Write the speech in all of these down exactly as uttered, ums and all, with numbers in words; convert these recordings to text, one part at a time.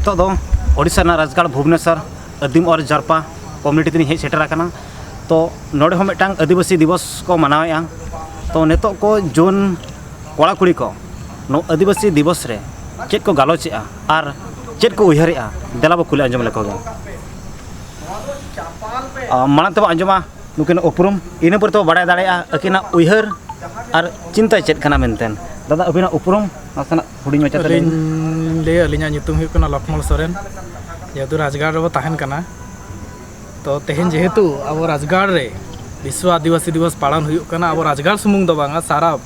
ᱱᱤᱛᱚᱜ ᱫᱚ ᱳᱰᱤᱥᱟ ᱨᱮᱱᱟᱜ ᱨᱟᱡᱽᱜᱟᱲ ᱵᱷᱩᱵᱽᱱᱮᱥᱚᱨ ᱟᱹᱫᱤᱢ ᱚᱣᱟᱨ ᱡᱟᱨᱯᱟ ᱠᱚᱢᱤᱭᱩᱱᱤᱴᱤ ᱛᱮᱞᱤᱧ ᱦᱮᱡ ᱥᱮᱴᱮᱨ ᱟᱠᱟᱱᱟ᱾ ᱛᱚ ᱱᱚᱰᱮ ᱦᱚᱸ ᱢᱤᱫᱴᱟᱝ ᱟᱹᱫᱤᱵᱟᱹᱥᱤ ᱫᱤᱵᱚᱥ ᱠᱚ ᱢᱟᱱᱟᱣᱮᱫᱼᱟ᱾ ᱛᱚ ᱱᱤᱛᱚᱜ ᱠᱚ ᱡᱩᱣᱟᱹᱱ ᱠᱚᱲᱟ ᱠᱩᱲᱤ ᱠᱚ ᱱᱚᱣᱟ ᱟᱹᱫᱤᱵᱟᱹᱥᱤ ᱫᱤᱵᱚᱥ ᱨᱮ ᱪᱮᱫ ᱠᱚ ᱜᱟᱞᱚᱪᱮᱫᱼᱟ ᱟᱨ ᱪᱮᱫ ᱠᱚ ᱩᱭᱦᱟᱹᱨᱮᱫᱼᱟ, ᱫᱮᱞᱟ ᱵᱚ ᱠᱩᱞᱤ ᱟᱸᱡᱚᱢ ᱞᱮᱠᱚ ᱜᱮ᱾ ᱟ, ᱢᱟᱲᱟᱝ ᱛᱮᱵᱚ ᱟᱸᱡᱚᱢᱟ ᱱᱩᱠᱤᱱᱟᱜ ᱩᱯᱨᱩᱢ, ᱤᱱᱟᱹ ᱯᱚᱨᱮ ᱛᱮᱵᱚ ᱵᱟᱲᱟᱭ ᱫᱟᱲᱮᱭᱟᱜᱼᱟ ᱟᱹᱠᱤᱱᱟᱜ ᱩᱭᱦᱟᱹᱨ ᱟᱨ ᱪᱤᱱᱛᱟᱹ ᱪᱮᱫ ᱠᱟᱱᱟ ᱢᱮᱱᱛᱮ᱾ ᱫᱟᱫᱟ, ᱟᱹᱵᱤᱱᱟᱜ ᱩᱯᱨᱩᱢ ᱱᱟᱥᱮᱱᱟᱜ ᱦᱩᱰᱤᱧ ᱢᱟᱪᱷᱟ ᱛᱮ ᱞᱟᱹᱭ ᱵᱤᱱ᱾ ᱟᱹᱞᱤᱧ ᱞᱟᱹᱭᱟ, ᱟᱹᱞᱤᱧᱟᱜ ᱧᱩᱛᱩᱢ ᱦᱩᱭᱩᱜ ᱠᱟᱱᱟ ᱞᱚᱠᱷᱢᱚᱬ ᱥᱚᱨᱮᱱ᱾ ᱡᱮᱦᱮᱛᱩ ᱨᱟᱡᱽᱜᱟᱲ ᱨᱮᱵᱚ ᱛᱟᱦᱮᱱ ᱠᱟᱱᱟ, ᱛᱚ ᱛᱮᱦᱮᱧ ᱡᱮᱦᱮᱛᱩ ᱟᱵᱚ ᱨᱟᱡᱽᱜᱟᱲ ᱨᱮ ᱵᱤᱥᱣᱚ ᱟᱹᱫᱤᱵᱟᱹᱥᱤ ᱫᱤᱵᱚᱥ ᱯᱟᱞᱚᱱ ᱦᱩᱭᱩᱜ ᱠᱟᱱᱟ, ᱟᱵᱚ ᱨᱟᱡᱽᱜᱟᱲ ᱥᱩᱢᱩᱝ ᱫᱚ ᱵᱟᱝᱟ, ᱥᱟᱨᱟ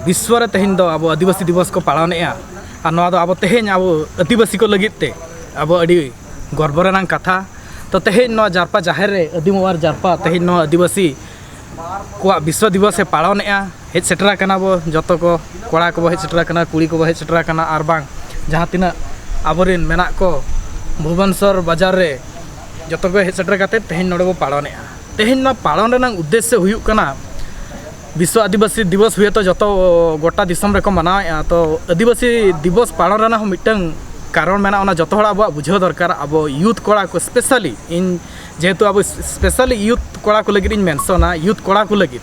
ᱵᱤᱥᱣᱚ ᱨᱮ ᱛᱮᱦᱮᱧ ᱫᱚ ᱟᱵᱚ ᱟᱹᱫᱤᱵᱟᱹᱥᱤ ᱫᱤᱵᱚᱥ ᱠᱚ ᱯᱟᱞᱚᱱᱮᱜᱼᱟ᱾ ᱟᱨ ᱱᱚᱣᱟ ᱫᱚ ᱟᱵᱚ ᱛᱮᱦᱮᱧ ᱟᱵᱚ ᱟᱹᱫᱤᱵᱟᱹᱥᱤ ᱠᱚ ᱞᱟᱹᱜᱤᱫ ᱛᱮ ᱟᱵᱚ ᱟᱹᱰᱤ ᱜᱚᱨᱵᱚ ᱨᱮᱱᱟᱜ ᱠᱟᱛᱷᱟ᱾ ᱛᱚ ᱛᱮᱦᱮᱧ ᱱᱚᱣᱟ ᱡᱟᱨᱯᱟ ᱡᱟᱦᱮᱨ ᱨᱮ, ᱟᱹᱫᱤᱢ ᱚᱣᱟᱨ ᱡᱟᱨᱯᱟ, ᱛᱮᱦᱮᱧ ᱱᱚᱣᱟ ᱟᱹᱫᱤᱵᱟᱹᱥᱤ ᱠᱚᱣᱟᱜ ᱵᱤᱥᱥᱚ ᱫᱤᱵᱚᱥ ᱮ ᱯᱟᱞᱚᱱᱮᱜᱼᱟ᱾ ᱦᱮᱡ ᱥᱮᱴᱮᱨ ᱟᱠᱟᱱᱟ ᱵᱚ ᱡᱚᱛᱚ ᱠᱚ, ᱠᱚᱲᱟ ᱠᱚᱵᱚ ᱦᱮᱡ ᱥᱮᱴᱮᱨ ᱟᱠᱟᱱᱟ, ᱠᱩᱲᱤ ᱠᱚᱵᱚ ᱦᱮᱡ ᱥᱮᱴᱮᱨ ᱟᱠᱟᱱᱟ, ᱟᱨ ᱵᱟᱝ ᱡᱟᱦᱟᱸ ᱛᱤᱱᱟᱹᱜ ᱟᱵᱚᱨᱮᱱ ᱢᱮᱱᱟᱜ ᱠᱚ ᱵᱷᱩᱵᱚᱱᱥᱚᱨ ᱵᱟᱡᱟᱨ ᱨᱮ, ᱡᱚᱛᱚ ᱠᱚ ᱦᱮᱡ ᱥᱮᱴᱮᱨ ᱠᱟᱛᱮ ᱛᱮᱦᱮᱧ ᱱᱚᱰᱮ ᱵᱚ ᱯᱟᱞᱚᱱᱮᱜᱼᱟ᱾ ᱛᱮᱦᱮᱧ ᱱᱚᱣᱟ ᱯᱟᱞᱚᱱ ᱨᱮᱱᱟᱜ ᱩᱫᱽᱫᱮᱥᱥᱚ ᱦᱩᱭᱩᱜ ᱠᱟᱱᱟ, ᱵᱤᱥᱥᱚ ᱟᱹᱫᱤᱵᱟᱹᱥᱤ ᱫᱤᱵᱚᱥ ᱦᱩᱭᱮᱛᱚ ᱡᱚᱛᱚ ᱜᱚᱴᱟ ᱫᱤᱥᱚᱢ ᱨᱮᱠᱚ ᱢᱟᱱᱟᱣᱮᱫᱼᱟ, ᱛᱚ ᱟᱹᱫᱤᱵᱟᱹᱥᱤ ᱫᱤᱵᱚᱥ ᱯᱟᱞᱚᱱ ᱨᱮᱱᱟᱜ ᱦᱚᱸ ᱢᱤᱫᱴᱟᱝ ᱠᱟᱨᱚᱱ ᱢᱮᱱᱟᱜᱼᱟ, ᱚᱱᱟ ᱡᱚᱛᱚ ᱦᱚᱲ ᱟᱵᱚᱣᱟᱜ ᱵᱩᱡᱷᱟᱹᱣ ᱫᱚᱨᱠᱟᱨ᱾ ᱟᱵᱚ ᱭᱩᱛᱷ ᱠᱚᱲᱟ ᱠᱚ ᱥᱯᱮᱥᱟᱞᱤ, ᱤᱧ ᱡᱮᱦᱮᱛᱩ ᱟᱵᱚ ᱥᱯᱮᱥᱟᱞᱤ ᱭᱩᱛᱷ ᱠᱚᱲᱟ ᱠᱚ ᱞᱟᱹᱜᱤᱫ ᱤᱧ ᱢᱮᱱᱥᱚᱱᱟ, ᱭᱩᱛᱷ ᱠᱚᱲᱟ ᱠᱚ ᱞᱟᱹᱜᱤᱫ,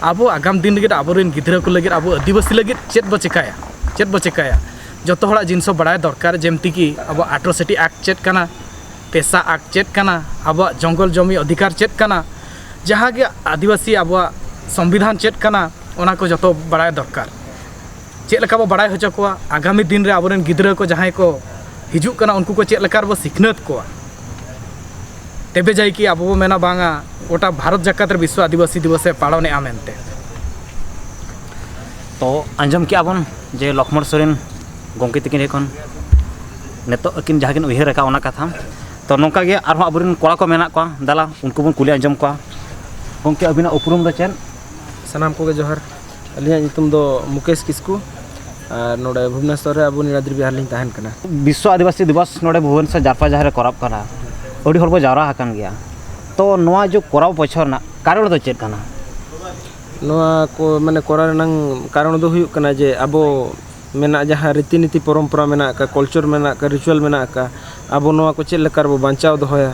ᱟᱵᱚ ᱟᱜᱟᱢ ᱫᱤᱱ ᱞᱟᱹᱜᱤᱫ, ᱟᱵᱚᱨᱮᱱ ᱜᱤᱫᱽᱨᱟᱹ ᱠᱚ ᱞᱟᱹᱜᱤᱫ, ᱟᱵᱚ ᱟᱹᱫᱤᱵᱟᱹᱥᱤ ᱞᱟᱹᱜᱤᱫ ᱪᱮᱫ ᱵᱚ ᱪᱮᱠᱟᱭᱟ, ᱪᱮᱫ ᱵᱚ ᱪᱮᱠᱟᱭᱟ, ᱡᱚᱛᱚ ᱦᱚᱲᱟᱜ ᱡᱤᱱᱤᱥ ᱦᱚᱸ ᱵᱟᱲᱟᱭ ᱫᱚᱨᱠᱟᱨ᱾ ᱡᱮᱢᱛᱤ ᱠᱤ ᱟᱵᱚ ᱟᱴᱨᱚᱥᱤᱴᱤ ᱮᱠᱴ ᱪᱮᱫ ᱠᱟᱱᱟ, ᱯᱮᱥᱟ ᱮᱠᱴ ᱪᱮᱫ ᱠᱟᱱᱟ, ᱟᱵᱚᱣᱟᱜ ᱡᱚᱝᱜᱚᱞ ᱡᱚᱢᱤ ᱚᱫᱷᱤᱠᱟᱨ ᱪᱮᱫ ᱠᱟᱱᱟ, ᱡᱟᱦᱟᱸ ᱜᱮ ᱟᱹᱫᱤᱵᱟᱹᱥᱤ ᱟᱵᱚᱣᱟᱜ ᱥᱚᱝᱵᱤᱫᱷᱟᱱ ᱪᱮᱫ ᱠᱟᱱᱟ, ᱚᱱᱟ ᱠᱚ ᱡᱚᱛᱚ ᱵᱟᱲᱟᱭ ᱫᱚᱨᱠᱟᱨ᱾ ᱪᱮᱫ ᱞᱮᱠᱟ ᱵᱚ ᱵᱟᱲᱟᱭ ᱦᱚᱪᱚ ᱠᱚᱣᱟ, ᱟᱜᱟᱢᱤ ᱫᱤᱱ ᱨᱮ ᱟᱵᱚᱨᱮᱱ ᱜᱤᱫᱽᱨᱟᱹ ᱠᱚ ᱡᱟᱦᱟᱸᱭ ᱠᱚ ᱦᱤᱡᱩᱜ ᱠᱟᱱᱟ, ᱩᱱᱠᱩ ᱠᱚ ᱪᱮᱫ ᱞᱮᱠᱟ ᱨᱮᱵᱚ ᱥᱤᱠᱷᱱᱟᱹᱛ ᱠᱚᱣᱟ, ᱛᱮᱵᱮ ᱡᱟᱭ ᱠᱤ ᱟᱵᱚ ᱵᱚ ᱢᱮᱱᱟ, ᱵᱟᱝᱟ, ᱜᱚᱴᱟ ᱵᱷᱟᱨᱚᱛ ᱡᱟᱠᱟᱛ ᱨᱮ ᱵᱤᱥᱥᱚ ᱟᱹᱫᱤᱵᱟᱹᱥᱤ ᱫᱤᱵᱚᱥ ᱮ ᱯᱟᱞᱚᱱᱮᱜᱼᱟ ᱢᱮᱱᱛᱮ᱾ ᱛᱚ ᱟᱸᱡᱚᱢ ᱠᱮᱜᱼᱟ ᱵᱚᱱ ᱡᱮ ᱞᱚᱠᱷᱢᱚᱬ ᱥᱚᱨᱮᱱ ᱜᱚᱢᱠᱮ ᱛᱤᱠᱤᱱ ᱴᱷᱮᱱ ᱠᱷᱚᱱ ᱱᱤᱛᱚᱜ ᱟᱹᱠᱤᱱ ᱡᱟᱦᱟᱸ ᱠᱤᱱ ᱩᱭᱦᱟᱹᱨ ᱟᱠᱟᱫ ᱚᱱᱟ ᱠᱟᱛᱷᱟ᱾ ᱛᱚ ᱱᱚᱝᱠᱟ ᱜᱮ ᱟᱨᱦᱚᱸ ᱟᱵᱚᱨᱮᱱ ᱠᱚᱲᱟ ᱠᱚ ᱢᱮᱱᱟᱜ ᱠᱚᱣᱟ, ᱫᱮᱞᱟ ᱩᱱᱠᱩ ᱵᱚᱱ ᱠᱩᱞᱤ ᱟᱸᱡᱚᱢ ᱠᱚᱣᱟ᱾ ᱜᱚᱢᱠᱮ, ᱟᱹᱵᱤᱱᱟᱜ ᱩᱯᱨᱩᱢ ᱫᱚ ᱪᱮᱫ? ᱥᱟᱱᱟᱢ ᱠᱚᱜᱮ ᱡᱚᱦᱟᱨ᱾ ᱟᱹᱞᱤᱧᱟᱜ ᱧᱩᱛᱩᱢ ᱫᱚ ᱢᱩᱠᱮᱥ ᱠᱤᱥᱠᱩ, ᱟᱨ ᱱᱚᱰᱮ ᱵᱷᱩᱵᱽᱱᱮᱥᱚᱨ ᱨᱮ ᱟᱵᱚ ᱱᱤᱞᱟᱫᱨᱤ ᱵᱤᱦᱟᱨ ᱞᱤᱧ ᱛᱟᱦᱮᱱ ᱠᱟᱱᱟ᱾ ᱵᱤᱥᱥᱚ ᱟᱹᱫᱤᱵᱟᱹᱥᱤ ᱫᱤᱵᱚᱥ ᱱᱚᱰᱮ ᱵᱷᱩᱵᱚᱱᱮᱥᱚᱨ ᱡᱟᱨᱯᱟ ᱡᱟᱦᱮᱨ ᱨᱮ ᱠᱚᱨᱟᱣ ᱠᱟᱱᱟ, ᱟᱹᱰᱤ ᱦᱚᱲ ᱵᱚ ᱡᱟᱣᱨᱟ ᱟᱠᱟᱱ ᱜᱮᱭᱟ᱾ ᱛᱚ ᱱᱚᱣᱟ ᱡᱮ ᱠᱚᱨᱟᱣ ᱯᱟᱹᱪᱷᱚᱱ ᱨᱮᱱᱟᱜ ᱠᱟᱨᱚᱱ ᱫᱚ ᱪᱮᱫ ᱠᱟᱱᱟ? ᱱᱚᱣᱟ ᱠᱚ ᱢᱟᱱᱮ ᱠᱚᱨᱟᱣ ᱨᱮᱱᱟᱝ ᱠᱟᱨᱚᱱ ᱫᱚ ᱦᱩᱭᱩᱜ ᱠᱟᱱᱟ ᱡᱮ ᱟᱵᱚ ᱢᱮᱱᱟᱜ, ᱡᱟᱦᱟᱸ ᱨᱤᱛᱤ ᱱᱤᱛᱤ ᱯᱚᱨᱚᱢᱯᱚᱨᱟ ᱢᱮᱱᱟᱜ ᱟᱠᱟᱫ, ᱠᱟᱞᱪᱟᱨ ᱢᱮᱱᱟᱜ ᱟᱠᱟᱫ, ᱨᱤᱪᱩᱣᱟᱞ ᱢᱮᱱᱟᱜ ᱟᱠᱟᱫ, ᱟᱵᱚ ᱱᱚᱣᱟ ᱠᱚ ᱪᱮᱫ ᱞᱮᱠᱟ ᱨᱮᱵᱚ ᱵᱟᱧᱪᱟᱣ ᱫᱚᱦᱚᱭᱟ,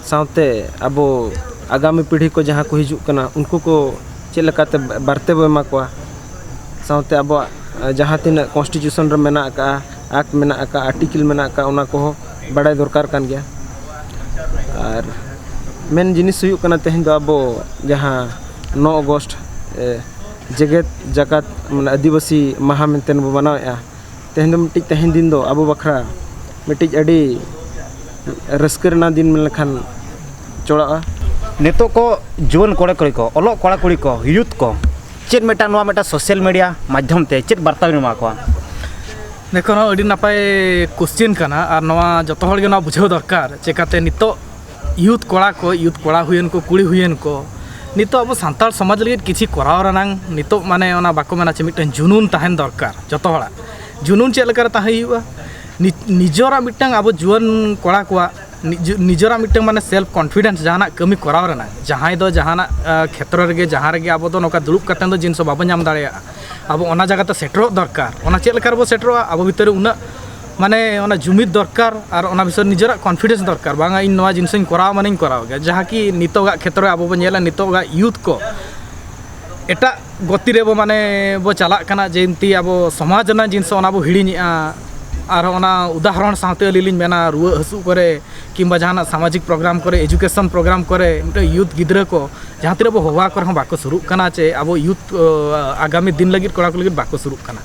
ᱥᱟᱶᱛᱮ ᱟᱵᱚ ᱟᱜᱟᱢᱤ ᱯᱤᱲᱦᱤ ᱠᱚ ᱡᱟᱦᱟᱸ ᱠᱚ ᱦᱤᱡᱩᱜ ᱠᱟᱱᱟ, ᱩᱱᱠᱩ ᱠᱚ ᱪᱮᱫ ᱞᱮᱠᱟᱛᱮ ᱵᱟᱨᱛᱮ ᱵᱚ ᱮᱢᱟ ᱠᱚᱣᱟ, ᱥᱟᱶᱛᱮ ᱟᱵᱚᱣᱟᱜ ᱡᱟᱦᱟᱸ ᱛᱤᱱᱟᱹᱜ ᱠᱚᱱᱥᱴᱤᱴᱤᱭᱩᱥᱚᱱ ᱨᱮ ᱢᱮᱱᱟᱜ ᱟᱠᱟᱫᱼᱟ, ᱮᱠᱴ ᱢᱮᱱᱟᱜ ᱟᱠᱟᱫᱼᱟ, ᱟᱨᱴᱤᱠᱮᱞ ᱢᱮᱱᱟᱜ ᱟᱠᱟᱫᱼᱟ, ᱚᱱᱟ ᱠᱚᱦᱚᱸ ᱵᱟᱲᱟᱭ ᱫᱚᱨᱠᱟᱨ ᱠᱟᱱ ᱜᱮᱭᱟ᱾ ᱟᱨ ᱢᱮᱱ ᱡᱤᱱᱤᱥ ᱦᱩᱭᱩᱜ ᱠᱟᱱᱟ, ᱛᱮᱦᱮᱧ ᱫᱚ ᱟᱵᱚ ᱡᱟᱦᱟᱸ ᱱᱚ ᱚᱜᱚᱥᱴ, ᱮ, ᱡᱮᱜᱮᱛ ᱡᱟᱠᱟᱛ, ᱢᱟᱱᱮ, ᱟᱹᱫᱤᱵᱟᱹᱥᱤ ᱢᱟᱦᱟ ᱢᱮᱱᱛᱮ ᱵᱚ ᱢᱟᱱᱟᱣᱮᱫᱼᱟ, ᱛᱮᱦᱮᱧ ᱫᱚ ᱢᱤᱫᱴᱤᱡ, ᱛᱮᱦᱮᱧ ᱫᱤᱱ ᱫᱚ ᱟᱵᱚ ᱵᱟᱠᱷᱨᱟ ᱢᱤᱫᱴᱤᱡ ᱟᱹᱰᱤ ᱨᱟᱹᱥᱠᱟᱹ ᱨᱮᱱᱟᱜ ᱫᱤᱱ ᱢᱮᱱ ᱞᱮᱠᱷᱟᱱ ᱪᱚᱲᱟᱜᱼᱟ᱾ ᱱᱤᱛᱚᱜ ᱠᱚ ᱡᱩᱣᱟᱹᱱ ᱠᱚᱲᱟ ᱠᱩᱲᱤ ᱠᱚ, ᱚᱞᱚᱜ ᱠᱚᱲᱟ ᱠᱩᱲᱤ ᱠᱚ, ᱭᱩᱛᱷ ᱠᱚ, ᱪᱮᱫ ᱢᱤᱫᱴᱟᱝ ᱱᱚᱣᱟ ᱢᱤᱫᱴᱟᱝ ᱥᱳᱥᱟᱞ ᱢᱤᱰᱤᱭᱟ ᱢᱟᱫᱽᱫᱷᱚᱢ ᱛᱮ ᱪᱮᱫ ᱵᱟᱨᱛᱟ ᱵᱮᱱ ᱮᱢᱟ ᱠᱚᱣᱟ? ᱫᱮᱠᱷᱚ, ᱱᱚᱣᱟ ᱟᱹᱰᱤ ᱱᱟᱯᱟᱭ ᱠᱚᱥᱪᱮᱱ ᱠᱟᱱᱟ, ᱟᱨ ᱱᱚᱣᱟ ᱡᱚᱛᱚ ᱦᱚᱲ ᱜᱮ ᱱᱚᱣᱟ ᱵᱩᱡᱷᱟᱹᱣ ᱫᱚᱨᱠᱟᱨ᱾ ᱪᱮᱠᱟᱛᱮ ᱱᱤᱛᱚᱜ ᱭᱩᱛᱷ ᱠᱚᱲᱟ ᱠᱚ, ᱭᱩᱛᱷ ᱠᱚᱲᱟ ᱦᱩᱭᱮᱱ ᱠᱚ, ᱠᱩᱲᱤ ᱦᱩᱭᱮᱱ ᱠᱚ, ᱱᱤᱛᱚᱜ ᱟᱵᱚ ᱥᱟᱱᱛᱟᱲ ᱥᱚᱢᱟᱡᱽ ᱞᱟᱹᱜᱤᱫ ᱠᱤᱪᱷᱤ ᱠᱚᱨᱟᱣ ᱨᱮᱱᱟᱝ, ᱱᱤᱛᱚᱜ, ᱢᱟᱱᱮ, ᱚᱱᱟ ᱵᱟᱠᱚ ᱢᱮᱱᱟ ᱪᱮ, ᱢᱤᱫᱴᱟᱝ ᱡᱩᱱᱩᱱ ᱛᱟᱦᱮᱱ ᱫᱚᱨᱠᱟᱨ ᱡᱚᱛᱚ ᱦᱚᱲᱟᱜ᱾ ᱡᱩᱱᱩᱱ ᱪᱮᱫ ᱞᱮᱠᱟᱨᱮ ᱛᱟᱦᱮᱸ ᱦᱩᱭᱩᱜᱼᱟ? ᱱᱤ-, ᱱᱤᱡᱚᱨᱟᱜ ᱢᱤᱫᱴᱟᱝ, ᱟᱵᱚ ᱡᱩᱣᱟᱹᱱ ᱠᱚᱲᱟ ᱠᱚᱣᱟᱜ ᱱᱤᱡ-, ᱱᱤᱡᱚᱨᱟᱜ ᱢᱤᱫᱴᱟᱝ, ᱢᱟᱱᱮ, ᱥᱮᱞᱯ ᱠᱚᱱᱯᱷᱤᱰᱮᱱᱥ, ᱡᱟᱦᱟᱱᱟᱜ ᱠᱟᱹᱢᱤ ᱠᱚᱨᱟᱣ ᱨᱮᱱᱟᱜ, ᱡᱟᱦᱟᱸᱭ ᱫᱚ ᱡᱟᱦᱟᱱᱟᱜ, ᱟ, ᱠᱷᱮᱛᱨᱚ ᱨᱮᱜᱮ, ᱡᱟᱦᱟᱸ ᱨᱮᱜᱮ ᱟᱵᱚ ᱫᱚ ᱱᱚᱝᱠᱟ ᱫᱩᱲᱩᱵ ᱠᱟᱛᱮ ᱫᱚ ᱡᱤᱱᱤᱥ ᱵᱟᱵᱚ ᱧᱟᱢ ᱫᱟᱲᱮᱭᱟᱜᱼᱟ, ᱟᱵᱚ ᱚᱱᱟ ᱡᱟᱭᱜᱟ ᱛᱮ ᱥᱮᱴᱮᱨᱚᱜ ᱫᱚᱨᱠᱟᱨ᱾ ᱚᱱᱟ ᱪᱮᱫ ᱞᱮᱠᱟ ᱨᱮᱵᱚ ᱥᱮᱴᱮᱨᱚᱜᱼᱟ? ᱟᱵᱚ ᱵᱷᱤᱛᱟᱹᱨ ᱨᱮ ᱩᱱᱟᱹᱜ, ᱢᱟᱱᱮ, ᱚᱱᱟ ᱡᱩᱢᱤᱫ ᱫᱚᱨᱠᱟᱨ, ᱟᱨ ᱚᱱᱟ ᱵᱤᱥᱚᱭ ᱱᱤᱡᱮᱨᱟᱜ ᱠᱚᱱᱯᱷᱤᱰᱮᱱᱥ ᱫᱚᱨᱠᱟᱨ, ᱵᱟᱝᱟ, ᱤᱧ ᱱᱚᱣᱟ ᱡᱤᱱᱤᱥᱤᱧ ᱠᱚᱨᱟᱣᱟ, ᱢᱟᱱᱮᱧ ᱠᱚᱨᱟᱣ ᱜᱮᱭᱟ᱾ ᱡᱟᱦᱟᱸ ᱠᱤ ᱱᱤᱛᱚᱜᱟᱜ ᱠᱷᱮᱛᱨᱚ ᱨᱮ ᱟᱵᱚ ᱵᱚᱱ ᱧᱮᱞᱟ, ᱱᱤᱛᱚᱜᱟᱜ ᱭᱩᱛᱷ ᱠᱚ ᱮᱴᱟᱜ ᱜᱚᱛᱤ ᱨᱮᱵᱚ, ᱢᱟᱱᱮ, ᱵᱚ ᱪᱟᱞᱟᱜ ᱠᱟᱱᱟ, ᱡᱮ ᱮᱱᱛᱮ ᱟᱵᱚ ᱥᱚᱢᱟᱡᱽ ᱨᱮᱱᱟᱜ ᱡᱤᱱᱤᱥ ᱚᱱᱟ ᱵᱚ ᱦᱤᱲᱤᱧᱮᱜᱼᱟ᱾ ᱟᱨ ᱚᱱᱟ ᱩᱫᱟᱦᱚᱨᱚᱱ ᱥᱟᱶᱛᱮ ᱟᱹᱞᱤᱧ ᱞᱤᱧ ᱢᱮᱱᱟ, ᱨᱩᱣᱟᱹᱜ ᱦᱟᱹᱥᱩᱜ ᱠᱚᱨᱮ ᱠᱤᱝᱵᱟ ᱡᱟᱦᱟᱱᱟᱜ ᱥᱟᱢᱟᱡᱤᱠ ᱯᱨᱳᱜᱨᱟᱢ ᱠᱚᱨᱮ, ᱮᱡᱩᱠᱮᱥᱚᱱ ᱯᱨᱳᱜᱨᱟᱢ ᱠᱚᱨᱮ, ᱢᱤᱫᱴᱮᱱ ᱭᱩᱛᱷ ᱜᱤᱫᱽᱨᱟᱹ ᱠᱚ ᱡᱟᱦᱟᱸ ᱛᱤᱱᱟᱹᱜ ᱵᱚ ᱦᱚᱦᱚᱣᱟ ᱠᱚ ᱨᱮᱦᱚᱸ ᱵᱟᱠᱚ ᱥᱩᱨᱩᱜ ᱠᱟᱱᱟ, ᱪᱮ ᱟᱵᱚ ᱭᱩᱛᱷ, ᱚ, ᱟᱜᱟᱢᱤ ᱫᱤᱱ ᱞᱟᱹᱜᱤᱫ, ᱠᱚᱲᱟ ᱠᱚ ᱞᱟᱹᱜᱤᱫ ᱵᱟᱠᱚ ᱥᱩᱨᱩᱜ ᱠᱟᱱᱟ᱾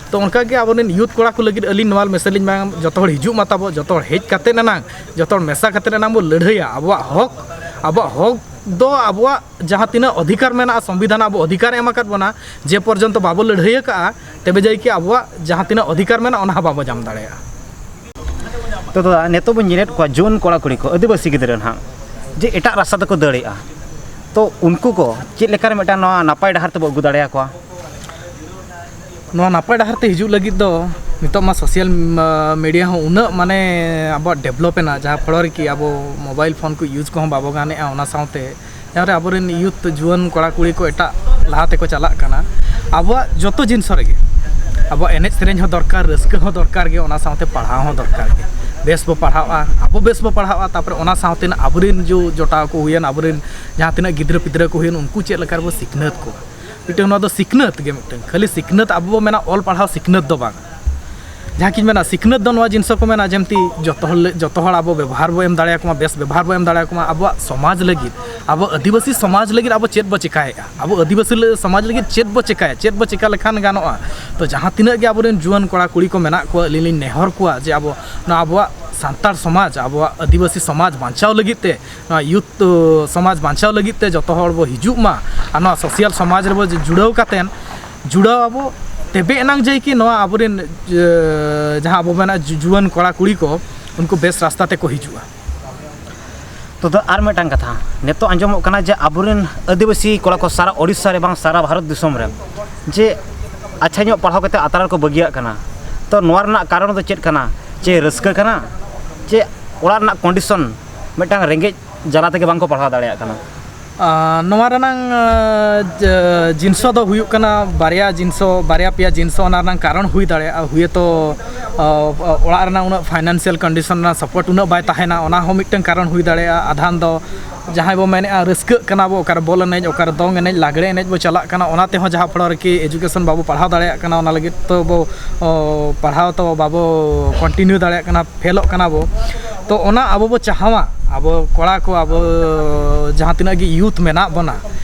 ᱛᱚ, ᱚᱱᱠᱟ ᱜᱮ ᱟᱵᱚᱨᱮᱱ ᱭᱩᱛᱷ ᱠᱚᱲᱟ ᱠᱚ ᱞᱟᱹᱜᱤᱫ ᱟᱹᱞᱤᱧ ᱱᱚᱣᱟ ᱢᱮᱥᱮᱡᱽ ᱞᱤᱧ ᱮᱢᱟ, ᱡᱚᱛᱚ ᱦᱚᱲ ᱦᱤᱡᱩᱜ ᱢᱟ ᱛᱟᱵᱚ, ᱡᱚᱛᱚ ᱦᱚᱲ ᱦᱮᱡ ᱠᱟᱛᱮᱫ ᱮᱱᱟᱝ, ᱡᱚᱛᱚ ᱦᱚᱲ ᱢᱮᱥᱟ ᱠᱟᱛᱮᱫ ᱮᱱᱟᱝ ᱵᱚ ᱞᱟᱹᱲᱦᱟᱹᱭᱟ᱾ ᱟᱵᱚᱣᱟᱜ ᱦᱚᱠ, ᱟᱵᱚᱣᱟᱜ ᱦᱚᱠ ᱫᱚ ᱟᱵᱚᱣᱟᱜ ᱡᱟᱦᱟᱸ ᱛᱤᱱᱟᱹᱜ ᱚᱫᱷᱤᱠᱟᱨ ᱢᱮᱱᱟᱜᱼᱟ, ᱥᱚᱝᱵᱤᱫᱷᱟᱱ ᱟᱵᱚ ᱚᱫᱷᱤᱠᱟᱨ ᱮ ᱮᱢ ᱟᱠᱟᱫ ᱵᱚᱱᱟ, ᱡᱮ ᱯᱚᱨᱡᱚᱱᱛᱚ ᱵᱟᱵᱚ ᱞᱟᱹᱲᱦᱟᱹᱭ ᱟᱠᱟᱫᱼᱟ, ᱛᱚᱵᱮ ᱡᱟᱭ ᱠᱤ ᱟᱵᱚᱣᱟᱜ ᱡᱟᱦᱟᱸ ᱛᱤᱱᱟᱹᱜ ᱚᱫᱷᱤᱠᱟᱨ ᱢᱮᱱᱟᱜᱼᱟ, ᱚᱱᱟ ᱦᱚᱸ ᱵᱟᱵᱚ ᱧᱟᱢ ᱫᱟᱲᱮᱭᱟᱜᱼᱟ᱾ ᱛᱚ ᱫᱟᱫᱟ, ᱱᱤᱛᱚᱜ ᱵᱚᱱ ᱧᱮᱞᱮᱫ ᱠᱚᱣᱟ ᱡᱩᱣᱟᱹᱱ ᱠᱚᱲᱟ ᱠᱩᱲᱤ ᱠᱚ, ᱟᱹᱫᱤᱵᱟᱹᱥᱤ ᱜᱤᱫᱽᱨᱟᱹ ᱱᱟᱦᱟᱜ, ᱡᱮ ᱮᱴᱟᱜ ᱨᱟᱥᱛᱟ ᱛᱮᱠᱚ ᱫᱟᱹᱲᱮᱜᱼᱟ, ᱛᱚ ᱩᱱᱠᱩ ᱠᱚ ᱪᱮᱫ ᱞᱮᱠᱟᱨᱮ ᱢᱤᱫᱴᱟᱝ ᱱᱚᱣᱟ ᱱᱟᱯᱟᱭ ᱰᱟᱦᱟᱨ ᱛᱮᱵᱚ ᱟᱹᱜᱩ ᱫᱟᱲᱮᱭᱟᱠᱚᱣᱟ? ᱱᱚᱣᱟ ᱱᱟᱯᱟᱭ ᱰᱟᱦᱟᱨ ᱛᱮ ᱦᱤᱡᱩᱜ ᱞᱟᱹᱜᱤᱫ ᱫᱚ ᱱᱤᱛᱚᱜ ᱢᱟ ᱥᱳᱥᱟᱞ ᱢᱤᱰᱤᱭᱟ ᱦᱚᱸ ᱩᱱᱟᱹᱜ, ᱢᱟᱱᱮ, ᱟᱵᱚᱣᱟᱜ ᱰᱮᱵᱷᱞᱚᱯ ᱮᱱᱟ, ᱡᱟᱦᱟᱸ ᱯᱷᱚᱲᱚ ᱨᱮᱠᱤ ᱟᱵᱚ ᱢᱳᱵᱟᱭᱤᱞ ᱯᱷᱳᱱ ᱠᱚ ᱭᱩᱡᱽ ᱠᱚᱦᱚᱸ ᱵᱟᱵᱚ ᱜᱟᱱᱮᱜᱼᱟ᱾ ᱚᱱᱟ ᱥᱟᱶᱛᱮ ᱡᱟᱦᱟᱸ ᱨᱮ ᱟᱵᱚᱨᱮᱱ ᱭᱩᱛᱷ, ᱡᱩᱣᱟᱹᱱ ᱠᱚᱲᱟ ᱠᱩᱲᱤ ᱠᱚ ᱮᱴᱟᱜ ᱞᱟᱦᱟ ᱛᱮᱠᱚ ᱪᱟᱞᱟᱜ ᱠᱟᱱᱟ, ᱟᱵᱚᱣᱟᱜ ᱡᱚᱛᱚ ᱡᱤᱱᱤᱥ ᱨᱮᱜᱮ, ᱟᱵᱚᱣᱟᱜ ᱮᱱᱮᱡ ᱥᱮᱨᱮᱧ ᱦᱚᱸ ᱫᱚᱨᱠᱟᱨ, ᱨᱟᱹᱥᱠᱟᱹ ᱦᱚᱸ ᱫᱚᱨᱠᱟᱨ ᱜᱮ, ᱚᱱᱟ ᱥᱟᱶᱛᱮ ᱯᱟᱲᱦᱟᱣ ᱦᱚᱸ ᱫᱚᱨᱠᱟᱨ ᱜᱮ᱾ ᱵᱮᱥ ᱵᱚ ᱯᱟᱲᱦᱟᱜᱼᱟ, ᱟᱵᱚ ᱵᱮᱥ ᱵᱚ ᱯᱟᱲᱦᱟᱜᱼᱟ, ᱛᱟᱯᱚᱨᱮ ᱚᱱᱟ ᱥᱟᱶᱛᱮ ᱟᱵᱚᱨᱮᱱ ᱡᱚ ᱡᱚᱴᱟᱣ ᱠᱚ ᱦᱩᱭᱮᱱ, ᱟᱵᱚᱨᱮᱱ ᱡᱟᱦᱟᱸ ᱛᱤᱱᱟᱹᱜ ᱜᱤᱫᱽᱨᱟᱹ ᱯᱤᱫᱽᱨᱟᱹ ᱠᱚ ᱦᱩᱭᱮᱱ, ᱩᱱᱠᱩ ᱪᱮᱫ ᱞᱮᱠᱟ ᱨᱮᱵᱚ ᱥᱤᱠᱷᱱᱟᱹᱛ ᱠᱚᱣᱟ᱾ ᱢᱤᱫᱴᱟᱝ ᱱᱚᱣᱟ ᱫᱚ ᱥᱤᱠᱷᱱᱟᱹᱛ ᱜᱮ, ᱢᱤᱫᱴᱟᱝ ᱠᱷᱟᱹᱞᱤ ᱥᱤᱠᱷᱱᱟᱹᱛ ᱟᱵᱚ ᱵᱚ ᱢᱮᱱᱟ, ᱚᱞ ᱯᱟᱲᱦᱟᱣ ᱥᱤᱠᱷᱱᱟᱹᱛ ᱫᱚ ᱵᱟᱝ᱾ ᱡᱟᱦᱟᱸ ᱠᱤᱱ ᱢᱮᱱᱟ, ᱥᱤᱠᱷᱱᱟᱹᱛ ᱫᱚ ᱱᱚᱣᱟ ᱡᱤᱱᱤᱥ ᱠᱚ ᱢᱮᱱᱟ, ᱡᱮᱢᱛᱤ ᱡᱚᱛᱚ ᱦᱚᱲ ᱞᱟᱹ-, ᱡᱚᱛᱚ ᱦᱚᱲ ᱟᱵᱚ ᱵᱮᱵᱚᱦᱟᱨ ᱵᱚ ᱮᱢ ᱫᱟᱲᱮᱭᱟᱠᱚ ᱢᱟ, ᱵᱮᱥ ᱵᱮᱵᱚᱦᱟᱨ ᱵᱚ ᱮᱢ ᱫᱟᱲᱮᱭᱟᱠᱚ ᱢᱟ, ᱟᱵᱚᱣᱟᱜ ᱥᱚᱢᱟᱡᱽ ᱞᱟᱹᱜᱤᱫ, ᱟᱵᱚ ᱟᱹᱫᱤᱵᱟᱹᱥᱤ ᱥᱚᱢᱟᱡᱽ ᱞᱟᱹᱜᱤᱫ ᱟᱵᱚ ᱪᱮᱫ ᱵᱚ ᱪᱮᱠᱟᱭᱮᱫᱼᱟ, ᱟᱵᱚ ᱟᱹᱫᱤᱵᱟᱹᱥᱤ ᱞᱟᱹ-, ᱥᱚᱢᱟᱡᱽ ᱞᱟᱹᱜᱤᱫ ᱪᱮᱫ ᱵᱚ ᱪᱮᱠᱟᱭᱟ, ᱪᱮᱫ ᱵᱚ ᱪᱮᱠᱟ ᱞᱮᱠᱷᱟᱱ ᱜᱟᱱᱚᱜᱼᱟ᱾ ᱛᱚ, ᱡᱟᱦᱟᱸ ᱛᱤᱱᱟᱹᱜ ᱜᱮ ᱟᱵᱚᱨᱮᱱ ᱡᱩᱣᱟᱹᱱ ᱠᱚᱲᱟ ᱠᱩᱲᱤ ᱠᱚ ᱢᱮᱱᱟᱜ ᱠᱚᱣᱟ, ᱟᱹᱞᱤᱧ ᱞᱤᱧ ᱱᱮᱦᱚᱨ ᱠᱚᱣᱟ ᱡᱮ ᱟᱵᱚ ᱱᱚᱣᱟ ᱟᱵᱚᱣᱟᱜ ᱥᱟᱱᱛᱟᱲ ᱥᱚᱢᱟᱡᱽ, ᱟᱵᱚᱣᱟᱜ ᱟᱹᱫᱤᱵᱟᱹᱥᱤ ᱥᱚᱢᱟᱡᱽ ᱵᱟᱧᱪᱟᱣ ᱞᱟᱹᱜᱤᱫ ᱛᱮ, ᱱᱚᱣᱟ ᱭᱩᱛᱷ, ᱥᱚᱢᱟᱡᱽ ᱵᱟᱧᱪᱟᱣ ᱞᱟᱹᱜᱤᱫ ᱛᱮ ᱡᱚᱛᱚ ᱦᱚᱲ ᱵᱚ ᱦᱤᱡᱩᱜ ᱢᱟ ᱟᱨ ᱱᱚᱣᱟ ᱥᱳᱥᱟᱞ ᱥᱚᱢᱟᱡᱽ ᱨᱮᱵᱚ ᱡᱩᱲᱟᱹᱣ ᱠᱟᱛᱮᱱ, ᱡᱩᱲᱟᱹᱣ ᱟᱵᱚ, ᱛᱚᱵᱮ ᱮᱱᱟᱝ ᱡᱮ ᱠᱤ ᱱᱚᱣᱟ ᱟᱵᱚᱨᱮᱱ, ᱮ, ᱡᱟᱦᱟᱸ ᱟᱵᱚ ᱢᱮᱱᱟ ᱡᱩ-, ᱡᱩᱣᱟᱹᱱ ᱠᱚᱲᱟ ᱠᱩᱲᱤ ᱠᱚ, ᱩᱱᱠᱩ ᱵᱮᱥ ᱨᱟᱥᱛᱟ ᱛᱮᱠᱚ ᱦᱤᱡᱩᱜᱼᱟ᱾ ᱛᱚ, ᱫᱚ ᱟᱨ ᱢᱤᱫᱴᱟᱝ ᱠᱟᱛᱷᱟ, ᱱᱤᱛᱚᱜ ᱟᱸᱡᱚᱢᱚᱜ ᱠᱟᱱᱟ ᱡᱮ ᱟᱵᱚᱨᱮᱱ ᱟᱹᱫᱤᱵᱟᱹᱥᱤ ᱠᱚᱲᱟ ᱠᱚ ᱥᱟᱨᱟ ᱳᱰᱤᱥᱟ ᱨᱮ ᱵᱟᱝ ᱥᱟᱨᱟ ᱵᱷᱟᱨᱚᱛ ᱫᱤᱥᱚᱢ ᱨᱮ ᱡᱮ ᱟᱪᱪᱷᱟ ᱧᱚᱜ ᱯᱟᱲᱦᱟᱣ ᱠᱟᱛᱮ ᱟᱛᱨᱟ ᱨᱮᱠᱚ ᱵᱟᱹᱜᱤᱭᱟᱜ ᱠᱟᱱᱟ᱾ ᱛᱚ, ᱱᱚᱣᱟ ᱨᱮᱱᱟᱜ ᱠᱟᱨᱚᱱ ᱫᱚ ᱪᱮᱫ ᱠᱟᱱᱟ? ᱪᱮ ᱨᱟᱹᱥᱠᱟᱹ ᱠᱟᱱᱟ? ᱪᱮ ᱚᱲᱟᱜ ᱨᱮᱱᱟᱜ ᱠᱚᱱᱰᱤᱥᱚᱱ ᱢᱤᱫᱴᱟᱝ ᱨᱮᱸᱜᱮᱡ ᱡᱟᱞᱟ ᱛᱮᱜᱮ ᱵᱟᱝ ᱠᱚ ᱯᱟᱲᱦᱟᱣ ᱫᱟᱲᱮᱭᱟᱜ ᱠᱟᱱᱟ? ᱟᱨ ᱱᱚᱣᱟ ᱨᱮᱱᱟᱝ, ᱟᱸ, ᱡ-, ᱡᱤᱱᱥᱚ ᱫᱚ ᱦᱩᱭᱩᱜ ᱠᱟᱱᱟ ᱵᱟᱨᱭᱟ ᱡᱤᱱᱥᱚ, ᱵᱟᱨᱭᱟ ᱯᱮᱭᱟ ᱡᱤᱱᱥᱚ ᱚᱱᱟ ᱨᱮᱱᱟᱝ ᱠᱟᱨᱚᱱ ᱦᱩᱭ ᱫᱟᱲᱮᱭᱟᱜᱼᱟ᱾ ᱦᱩᱭᱛᱚ, ᱟᱸ, ᱚᱲᱟᱜ ᱨᱮᱱᱟᱜ ᱩᱱᱟᱹᱜ ᱯᱷᱟᱭᱱᱟᱱᱥᱤᱭᱟᱞ ᱠᱚᱱᱰᱤᱥᱚᱱ ᱨᱮᱱᱟᱜ ᱥᱟᱯᱳᱨᱴ ᱩᱱᱟᱹᱜ ᱵᱟᱭ ᱛᱟᱦᱮᱱᱟ, ᱚᱱᱟ ᱦᱚᱸ ᱢᱤᱫᱴᱟᱝ ᱠᱟᱨᱚᱱ ᱦᱩᱭ ᱫᱟᱲᱮᱭᱟᱜᱼᱟ᱾ ᱟᱫᱷᱟᱱ ᱫᱚ ᱡᱟᱦᱟᱸᱭ ᱵᱚ ᱢᱮᱱᱮᱫᱼᱟ ᱨᱟᱹᱥᱠᱟᱹᱜ ᱠᱟᱱᱟ ᱵᱚ, ᱚᱠᱟᱨᱮ ᱵᱚᱞ ᱮᱱᱮᱡ, ᱚᱠᱟᱨᱮ ᱫᱚᱝ ᱮᱱᱮᱡ, ᱞᱟᱜᱽᱲᱮ ᱮᱱᱮᱡ ᱵᱚ ᱪᱟᱞᱟᱜ ᱠᱟᱱᱟ, ᱚᱱᱟ ᱛᱮᱦᱚᱸ ᱡᱟᱦᱟᱸ ᱯᱷᱚᱲᱚ ᱨᱮᱠᱤ ᱮᱡᱩᱠᱮᱥᱚᱱ ᱵᱟᱵᱚ ᱯᱟᱲᱦᱟᱣ ᱫᱟᱲᱮᱭᱟᱜ ᱠᱟᱱᱟ, ᱚᱱᱟ ᱞᱟᱹᱜᱤᱫ ᱛᱚ ᱵᱚ, ᱚ, ᱯᱟᱲᱦᱟᱣ ᱛᱚ ᱵᱟᱵᱚ ᱠᱚᱱᱴᱤᱱᱤᱭᱩ ᱫᱟᱲᱮᱭᱟᱜ ᱠᱟᱱᱟ, ᱯᱷᱮᱞᱚᱜ ᱠᱟᱱᱟ ᱵᱚ᱾ ᱛᱚ ᱚᱱᱟ ᱟᱵᱚ ᱵᱚ ᱪᱟᱦᱟᱣᱟ, ᱟᱵᱚ ᱠᱚᱲᱟ ᱠᱚ, ᱟᱵᱚ ᱡᱟᱦᱟᱸ ᱛᱤᱱᱟᱹᱜ ᱜᱮ ᱭᱩᱛᱷ ᱢᱮᱱᱟᱜ ᱵᱚᱱᱟ,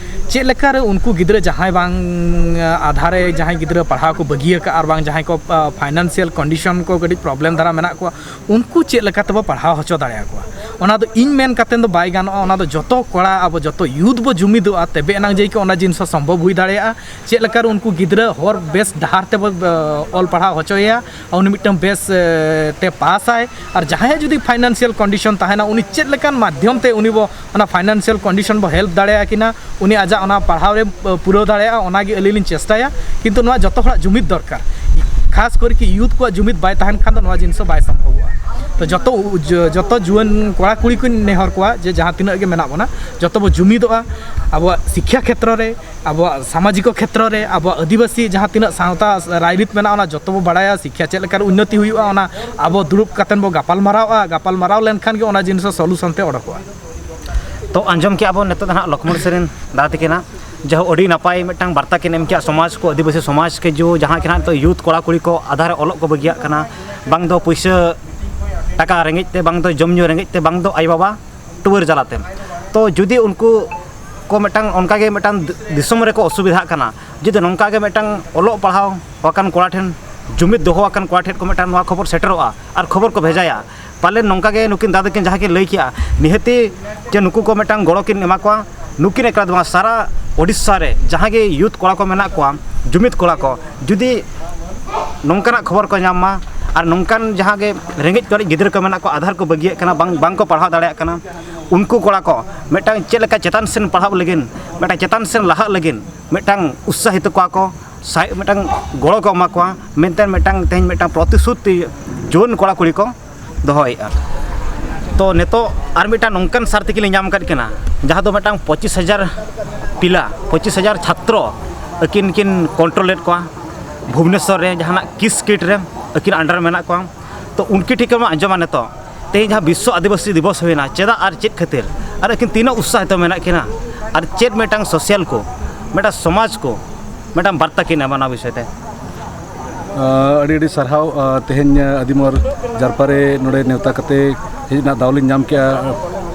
ᱪᱮᱫ ᱞᱮᱠᱟᱨᱮ ᱩᱱᱠᱩ ᱜᱤᱫᱽᱨᱟᱹ ᱡᱟᱦᱟᱸᱭ ᱵᱟᱝ ᱟᱫᱷᱟᱨᱮ ᱡᱟᱦᱟᱸᱭ ᱜᱤᱫᱽᱨᱟᱹ ᱯᱟᱲᱦᱟᱣ ᱠᱚ ᱵᱟᱹᱜᱤ ᱟᱠᱟᱫ ᱟᱨ ᱵᱟᱝ ᱡᱟᱦᱟᱸᱭ ᱠᱚ, ᱟ, ᱯᱷᱟᱭᱱᱟᱱᱥᱤᱭᱟᱞ ᱠᱚᱱᱰᱤᱥᱚᱱ ᱠᱚ ᱠᱟᱹᱴᱤᱡ ᱯᱨᱚᱵᱞᱮᱢ ᱫᱷᱟᱨᱟ ᱢᱮᱱᱟᱜ ᱠᱚᱣᱟ, ᱩᱱᱠᱩ ᱪᱮᱫ ᱞᱮᱠᱟ ᱛᱮᱵᱚ ᱯᱟᱲᱦᱟᱣ ᱦᱚᱪᱚ ᱫᱟᱲᱮᱭᱟᱠᱚᱣᱟ? ᱚᱱᱟ ᱫᱚ ᱤᱧ ᱢᱮᱱ ᱠᱟᱛᱮᱫ ᱫᱚ ᱵᱟᱭ ᱜᱟᱱᱚᱜᱼᱟ᱾ ᱚᱱᱟ ᱫᱚ ᱡᱚᱛᱚ ᱠᱚᱲᱟ, ᱟᱵᱚ ᱡᱚᱛᱚ ᱭᱩᱛᱷ ᱵᱚ ᱡᱩᱢᱤᱫᱚᱜᱼᱟ, ᱛᱚᱵᱮ ᱮᱱᱟᱝ ᱡᱮ ᱠᱤ ᱚᱱᱟ ᱡᱤᱱᱤᱥ ᱦᱚᱸ ᱥᱚᱢᱵᱷᱚᱵ ᱦᱩᱭ ᱫᱟᱲᱮᱭᱟᱜᱼᱟ᱾ ᱪᱮᱫ ᱞᱮᱠᱟᱨᱮ ᱩᱱᱠᱩ ᱜᱤᱫᱽᱨᱟᱹ ᱦᱚᱨ ᱵᱮᱥ ᱰᱟᱦᱟᱨ ᱛᱮᱵᱚ, ᱮ, ᱚᱞ ᱯᱟᱲᱦᱟᱣ ᱦᱚᱪᱚᱭᱮᱭᱟ, ᱩᱱᱤ ᱢᱤᱫᱴᱟᱝ ᱵᱮᱥ, ᱮ, ᱛᱮ ᱯᱟᱥᱟᱭ, ᱟᱨ ᱡᱟᱦᱟᱸᱭᱟᱜ ᱡᱩᱫᱤ ᱯᱷᱟᱭᱱᱟᱱᱥᱤᱭᱟᱞ ᱠᱚᱱᱰᱤᱥᱚᱱ ᱛᱟᱦᱮᱱᱟ, ᱩᱱᱤ ᱪᱮᱫ ᱞᱮᱠᱟᱱ ᱢᱟᱫᱽᱫᱷᱚᱢ ᱛᱮ ᱩᱱᱤ ᱵᱚ ᱚᱱᱟ ᱯᱷᱟᱭᱱᱟᱱᱥᱤᱭᱟᱞ ᱠᱚᱱᱰᱤᱥᱚᱱ ᱵᱚ ᱦᱮᱞᱯ ᱫᱟᱲᱮᱭᱟᱠᱤᱱᱟ, ᱩᱱᱤ ᱟᱡᱟᱜ ᱚᱱᱟ ᱯᱟᱲᱦᱟᱣ ᱨᱮ, ᱮ, ᱯᱩᱨᱟᱹᱣ ᱫᱟᱲᱮᱭᱟᱜᱼᱟ, ᱚᱱᱟᱜᱮ ᱟᱹᱞᱤᱧ ᱞᱤᱧ ᱪᱮᱥᱴᱟᱭᱟ᱾ ᱠᱤᱱᱛᱩ ᱱᱚᱣᱟ ᱡᱚᱛᱚ ᱦᱚᱲᱟᱜ ᱡᱩᱢᱤᱫ ᱫᱚᱨᱠᱟᱨ᱾ ᱠᱷᱟᱥ ᱠᱚᱨᱮ ᱠᱤ ᱭᱩᱛᱷ ᱠᱚᱣᱟᱜ ᱡᱩᱢᱤᱫ ᱵᱟᱭ ᱛᱟᱦᱮᱱ ᱠᱷᱟᱱ ᱫᱚ ᱱᱚᱣᱟ ᱡᱤᱱᱤᱥ ᱦᱚᱸ ᱵᱟᱭ ᱥᱚᱢᱵᱷᱚᱵᱚᱜᱼᱟ᱾ ᱛᱚ ᱡᱚᱛᱚ ᱩ-, ᱡᱚ-, ᱡᱚᱛᱚ ᱡᱩᱣᱟᱹᱱ ᱠᱚᱲᱟ ᱠᱩᱲᱤ ᱠᱚᱧ ᱱᱮᱦᱚᱨ ᱠᱚᱣᱟ ᱡᱮ ᱡᱟᱦᱟᱸ ᱛᱤᱱᱟᱹᱜ ᱜᱮ ᱢᱮᱱᱟᱜ ᱵᱚᱱᱟ, ᱡᱚᱛᱚ ᱵᱚ ᱡᱩᱢᱤᱫᱚᱜᱼᱟ, ᱟᱵᱚᱣᱟᱜ ᱥᱤᱠᱠᱷᱟ ᱠᱷᱮᱛᱨᱚ ᱨᱮ, ᱟᱵᱚᱣᱟᱜ ᱥᱟᱢᱟᱡᱤᱠᱚ ᱠᱷᱮᱛᱨᱚ ᱨᱮ, ᱟᱵᱚᱣᱟᱜ ᱟᱹᱫᱤᱵᱟᱹᱥᱤ ᱡᱟᱦᱟᱸ ᱛᱤᱱᱟᱹᱜ ᱥᱟᱶᱛᱟ ᱨᱟᱭᱨᱤᱛ ᱢᱮᱱᱟᱜᱼᱟ, ᱚᱱᱟ ᱡᱚᱛᱚ ᱵᱚ ᱵᱟᱲᱟᱭᱟ, ᱥᱤᱠᱠᱷᱟ ᱪᱮᱫ ᱞᱮᱠᱟᱨᱮ ᱩᱱᱱᱚᱛᱤ ᱦᱩᱭᱩᱜᱼᱟ, ᱚᱱᱟ ᱟᱵᱚ ᱫᱩᱲᱩᱵ ᱠᱟᱛᱮᱫ ᱵᱚ ᱜᱟᱯᱟᱞ ᱢᱟᱨᱟᱣᱟ᱾ ᱜᱟᱯᱟᱞ ᱢᱟᱨᱟᱣ ᱞᱮᱱᱠᱷᱟᱱ ᱜᱮ ᱚᱱᱟ ᱡᱤᱱᱤᱥ ᱥᱚᱞᱩᱥᱚᱱ ᱛᱮ ᱚᱰᱚᱠᱚᱜᱼᱟ᱾ ᱛᱚ ᱟᱸᱡᱚᱢ ᱠᱮᱜᱼᱟ ᱵᱚᱱ ᱱᱤᱛᱚᱜ ᱫᱚ ᱱᱟᱦᱟᱜ ᱞᱚᱠᱷᱢᱚᱬ ᱥᱚᱨᱮᱱ ᱫᱟᱫᱟ ᱛᱟᱹᱠᱤᱱᱟᱜ, ᱡᱟᱦᱟᱸ ᱟᱹᱰᱤ ᱱᱟᱯᱟᱭ ᱢᱤᱫᱴᱟᱝ ᱵᱟᱨᱛᱟ ᱠᱤᱱ ᱮᱢ ᱠᱮᱜᱼᱟ ᱥᱚᱢᱟᱡᱽ ᱠᱚ, ᱟᱹᱫᱤᱵᱟᱹᱥᱤ ᱥᱚᱢᱟᱡᱽ ᱠᱚ, ᱡᱚ ᱡᱟᱦᱟᱸ ᱠᱤ ᱱᱟᱦᱟᱜ ᱱᱤᱛᱚᱜ ᱭᱩᱛᱷ ᱠᱚᱲᱟ ᱠᱩᱲᱤ ᱠᱚ ᱟᱫᱷᱟ ᱨᱮ ᱚᱞᱚᱜ ᱠᱚ ᱵᱟᱹᱜᱤᱭᱟᱜ ᱠᱟᱱᱟ, ᱵᱟᱝ ᱫᱚ ᱯᱩᱭᱥᱟᱹ ᱴᱟᱠᱟ ᱨᱮᱸᱜᱮᱡ ᱛᱮ, ᱵᱟᱝ ᱫᱚ ᱡᱚᱢ ᱧᱩ ᱨᱮᱸᱜᱮᱡ ᱛᱮ, ᱵᱟᱝ ᱫᱚ ᱟᱭᱳᱼᱵᱟᱵᱟ ᱴᱩᱣᱟᱹᱨ ᱡᱟᱞᱟᱛᱮ᱾ ᱛᱚ ᱡᱩᱫᱤ ᱩᱱᱠᱩ ᱠᱚ ᱢᱤᱫᱴᱟᱝ ᱚᱱᱠᱟ ᱜᱮ ᱢᱤᱫᱴᱟᱝ ᱫᱤ-, ᱫᱤᱥᱚᱢ ᱨᱮᱠᱚ ᱚᱥᱩᱵᱤᱫᱷᱟᱜ ᱠᱟᱱᱟ, ᱡᱩᱫᱤ ᱱᱚᱝᱠᱟ ᱜᱮ ᱢᱤᱫᱴᱟᱝ ᱚᱞᱚᱜ ᱯᱟᱲᱦᱟᱣ ᱟᱠᱟᱱ ᱠᱚᱲᱟ ᱴᱷᱮᱱ, ᱡᱩᱢᱤᱫ ᱫᱚᱦᱚ ᱟᱠᱟᱱ ᱠᱚᱲᱟ ᱴᱷᱮᱱ ᱠᱚ ᱢᱤᱫᱴᱟᱝ ᱱᱚᱣᱟ ᱠᱷᱚᱵᱚᱨ ᱥᱮᱴᱮᱨᱚᱜᱼᱟ ᱟᱨ ᱠᱷᱚᱵᱚᱨ ᱠᱚ ᱵᱷᱮᱡᱟᱭᱟ, ᱯᱟᱞᱮᱱ ᱱᱚᱝᱠᱟ ᱜᱮ ᱱᱩᱠᱤᱱ ᱫᱟᱫᱟ ᱠᱤᱱ ᱡᱟᱦᱟᱸ ᱠᱤᱱ ᱞᱟᱹᱭ ᱠᱮᱜᱼᱟ, ᱱᱤᱦᱟᱹᱛᱤ ᱡᱮ ᱱᱩᱠᱩ ᱠᱚ ᱢᱤᱫᱴᱟᱝ ᱜᱚᱲᱚ ᱠᱤᱱ ᱮᱢᱟ ᱠᱚᱣᱟ᱾ ᱱᱩᱠᱤᱱ ᱮᱠᱞᱟ ᱫᱚ ᱵᱟᱝ, ᱥᱟᱨᱟ ᱳᱰᱤᱥᱟ ᱨᱮ ᱡᱟᱦᱟᱸ ᱜᱮ ᱭᱩᱛᱷ ᱠᱚᱲᱟ ᱠᱚ ᱢᱮᱱᱟᱜ ᱠᱚᱣᱟ, ᱡᱩᱢᱤᱫ ᱠᱚᱲᱟ ᱠᱚ, ᱡᱩᱫᱤ ᱱᱚᱝᱠᱟᱱᱟᱜ ᱠᱷᱚᱵᱚᱨ ᱠᱚ ᱧᱟᱢ ᱢᱟ ᱟᱨ ᱱᱚᱝᱠᱟᱱ ᱡᱟᱦᱟᱸ ᱜᱮ ᱨᱮᱸᱜᱮᱡ ᱛᱮ ᱜᱤᱫᱽᱨᱟᱹ ᱠᱚ ᱢᱮᱱᱟᱜ ᱠᱚᱣᱟ, ᱟᱫᱷᱟᱨ ᱠᱚ ᱵᱟᱹᱜᱤᱭᱮᱫ ᱠᱟᱱᱟ, ᱵᱟᱝ, ᱵᱟᱝ ᱠᱚ ᱯᱟᱲᱦᱟᱣ ᱫᱟᱲᱮᱭᱟᱜ ᱠᱟᱱᱟ, ᱩᱱᱠᱩ ᱠᱚᱲᱟ ᱠᱚ ᱢᱤᱫᱴᱟᱝ ᱪᱮᱫ ᱞᱮᱠᱟ ᱪᱮᱛᱟᱱ ᱥᱮᱱ ᱯᱟᱲᱦᱟᱣ ᱞᱟᱹᱜᱤᱫ ᱢᱤᱫᱴᱟᱝ ᱪᱮᱛᱟᱱ ᱥᱮᱱ ᱞᱟᱦᱟᱜ ᱞᱟᱹᱜᱤᱫ ᱢᱤᱫᱴᱟᱝ ᱩᱛᱥᱟᱦᱤᱛ ᱠᱚᱣᱟ ᱠᱚ, ᱥᱟᱭ-, ᱢᱤᱫᱴᱟᱝ ᱜᱚᱲᱚ ᱠᱚ ᱮᱢᱟ ᱠᱚᱣᱟ ᱢᱮᱱᱛᱮ ᱢᱤᱫᱴᱟᱝ ᱛᱮᱦᱮᱧ ᱢᱤᱫᱴᱟᱝ ᱯᱨᱚᱛᱤᱥᱨᱩᱛᱤ ᱡᱩᱣᱟᱹᱱ ᱠᱚᱲᱟ ᱠᱩᱲᱤ ᱠᱚ ᱫᱚᱦᱚᱭᱮᱫᱼᱟ᱾ ᱛᱚ ᱱᱤᱛᱚᱜ ᱟᱨ ᱢᱤᱫᱴᱟᱝ ᱱᱚᱝᱠᱟᱱ ᱥᱟᱨ ᱛᱮᱠᱤᱱ ᱧᱟᱢ ᱟᱠᱟᱫ ᱠᱤᱱᱟ, ᱡᱟᱦᱟᱸ ᱫᱚ ᱢᱤᱫᱴᱟᱝ ᱯᱚᱸᱪᱤᱥ ᱦᱟᱡᱟᱨ ᱯᱤᱞᱟ, ᱯᱚᱸᱪᱤᱥ ᱦᱟᱡᱟᱨ ᱪᱷᱟᱛᱨᱚ ᱟᱹᱠᱤᱱ ᱠᱤᱱ ᱠᱚᱱᱴᱨᱳᱞᱮᱫ ᱠᱚᱣᱟ᱾ ᱵᱷᱩᱵᱽᱱᱮᱥᱚᱨ ᱨᱮ ᱡᱟᱦᱟᱱᱟᱜ ᱠᱤᱥ ᱠᱤᱴ ᱨᱮ ᱟᱹᱠᱤᱱ under ᱨᱮ ᱢᱮᱱᱟᱜ ᱠᱚᱣᱟ᱾ ᱛᱚ ᱩᱱᱠᱤᱱ ᱴᱷᱮᱱ ᱠᱷᱚᱱ ᱵᱚᱱ ᱟᱸᱡᱚᱢᱟ ᱱᱤᱛᱚᱜ, ᱛᱮᱦᱮᱧ ᱡᱟᱦᱟᱸ ᱵᱤᱥᱥᱚ ᱟᱹᱫᱤᱵᱟᱹᱥᱤ ᱫᱤᱵᱚᱥ ᱦᱩᱭᱱᱟ, ᱪᱮᱫᱟᱜ ᱟᱨ ᱪᱮᱫ ᱠᱷᱟᱹᱛᱤᱨ ᱟᱨ ᱟᱹᱠᱤᱱ ᱛᱤᱱᱟᱹᱜ ᱩᱛᱥᱟᱦᱤᱛᱚ ᱢᱮᱱᱟᱜ ᱠᱤᱱᱟ ᱟᱨ ᱪᱮᱫ ᱢᱤᱫᱴᱟᱝ ᱥᱳᱥᱟᱞ ᱠᱚ, ᱢᱤᱫᱴᱟᱝ ᱥᱚᱢᱟᱡᱽ ᱠᱚ ᱢᱤᱫᱴᱟᱝ ᱵᱟᱨᱛᱟ ᱠᱤᱱ ᱮᱢᱟ ᱱᱚᱣᱟ ᱵᱤᱥᱚᱭ ᱛᱮ? ᱟᱹᱰᱤ ᱟᱹᱰᱤ ᱥᱟᱨᱦᱟᱣ᱾ ᱛᱮᱦᱮᱧ ᱟᱹᱫᱤᱢᱚᱨ ᱡᱟᱨᱯᱟ ᱨᱮ ᱱᱚᱰᱮ ᱱᱮᱣᱛᱟ ᱠᱟᱛᱮ ᱦᱮᱡ ᱨᱮᱱᱟᱜ ᱫᱟᱣ ᱞᱤᱧ ᱧᱟᱢ ᱠᱮᱜᱼᱟ᱾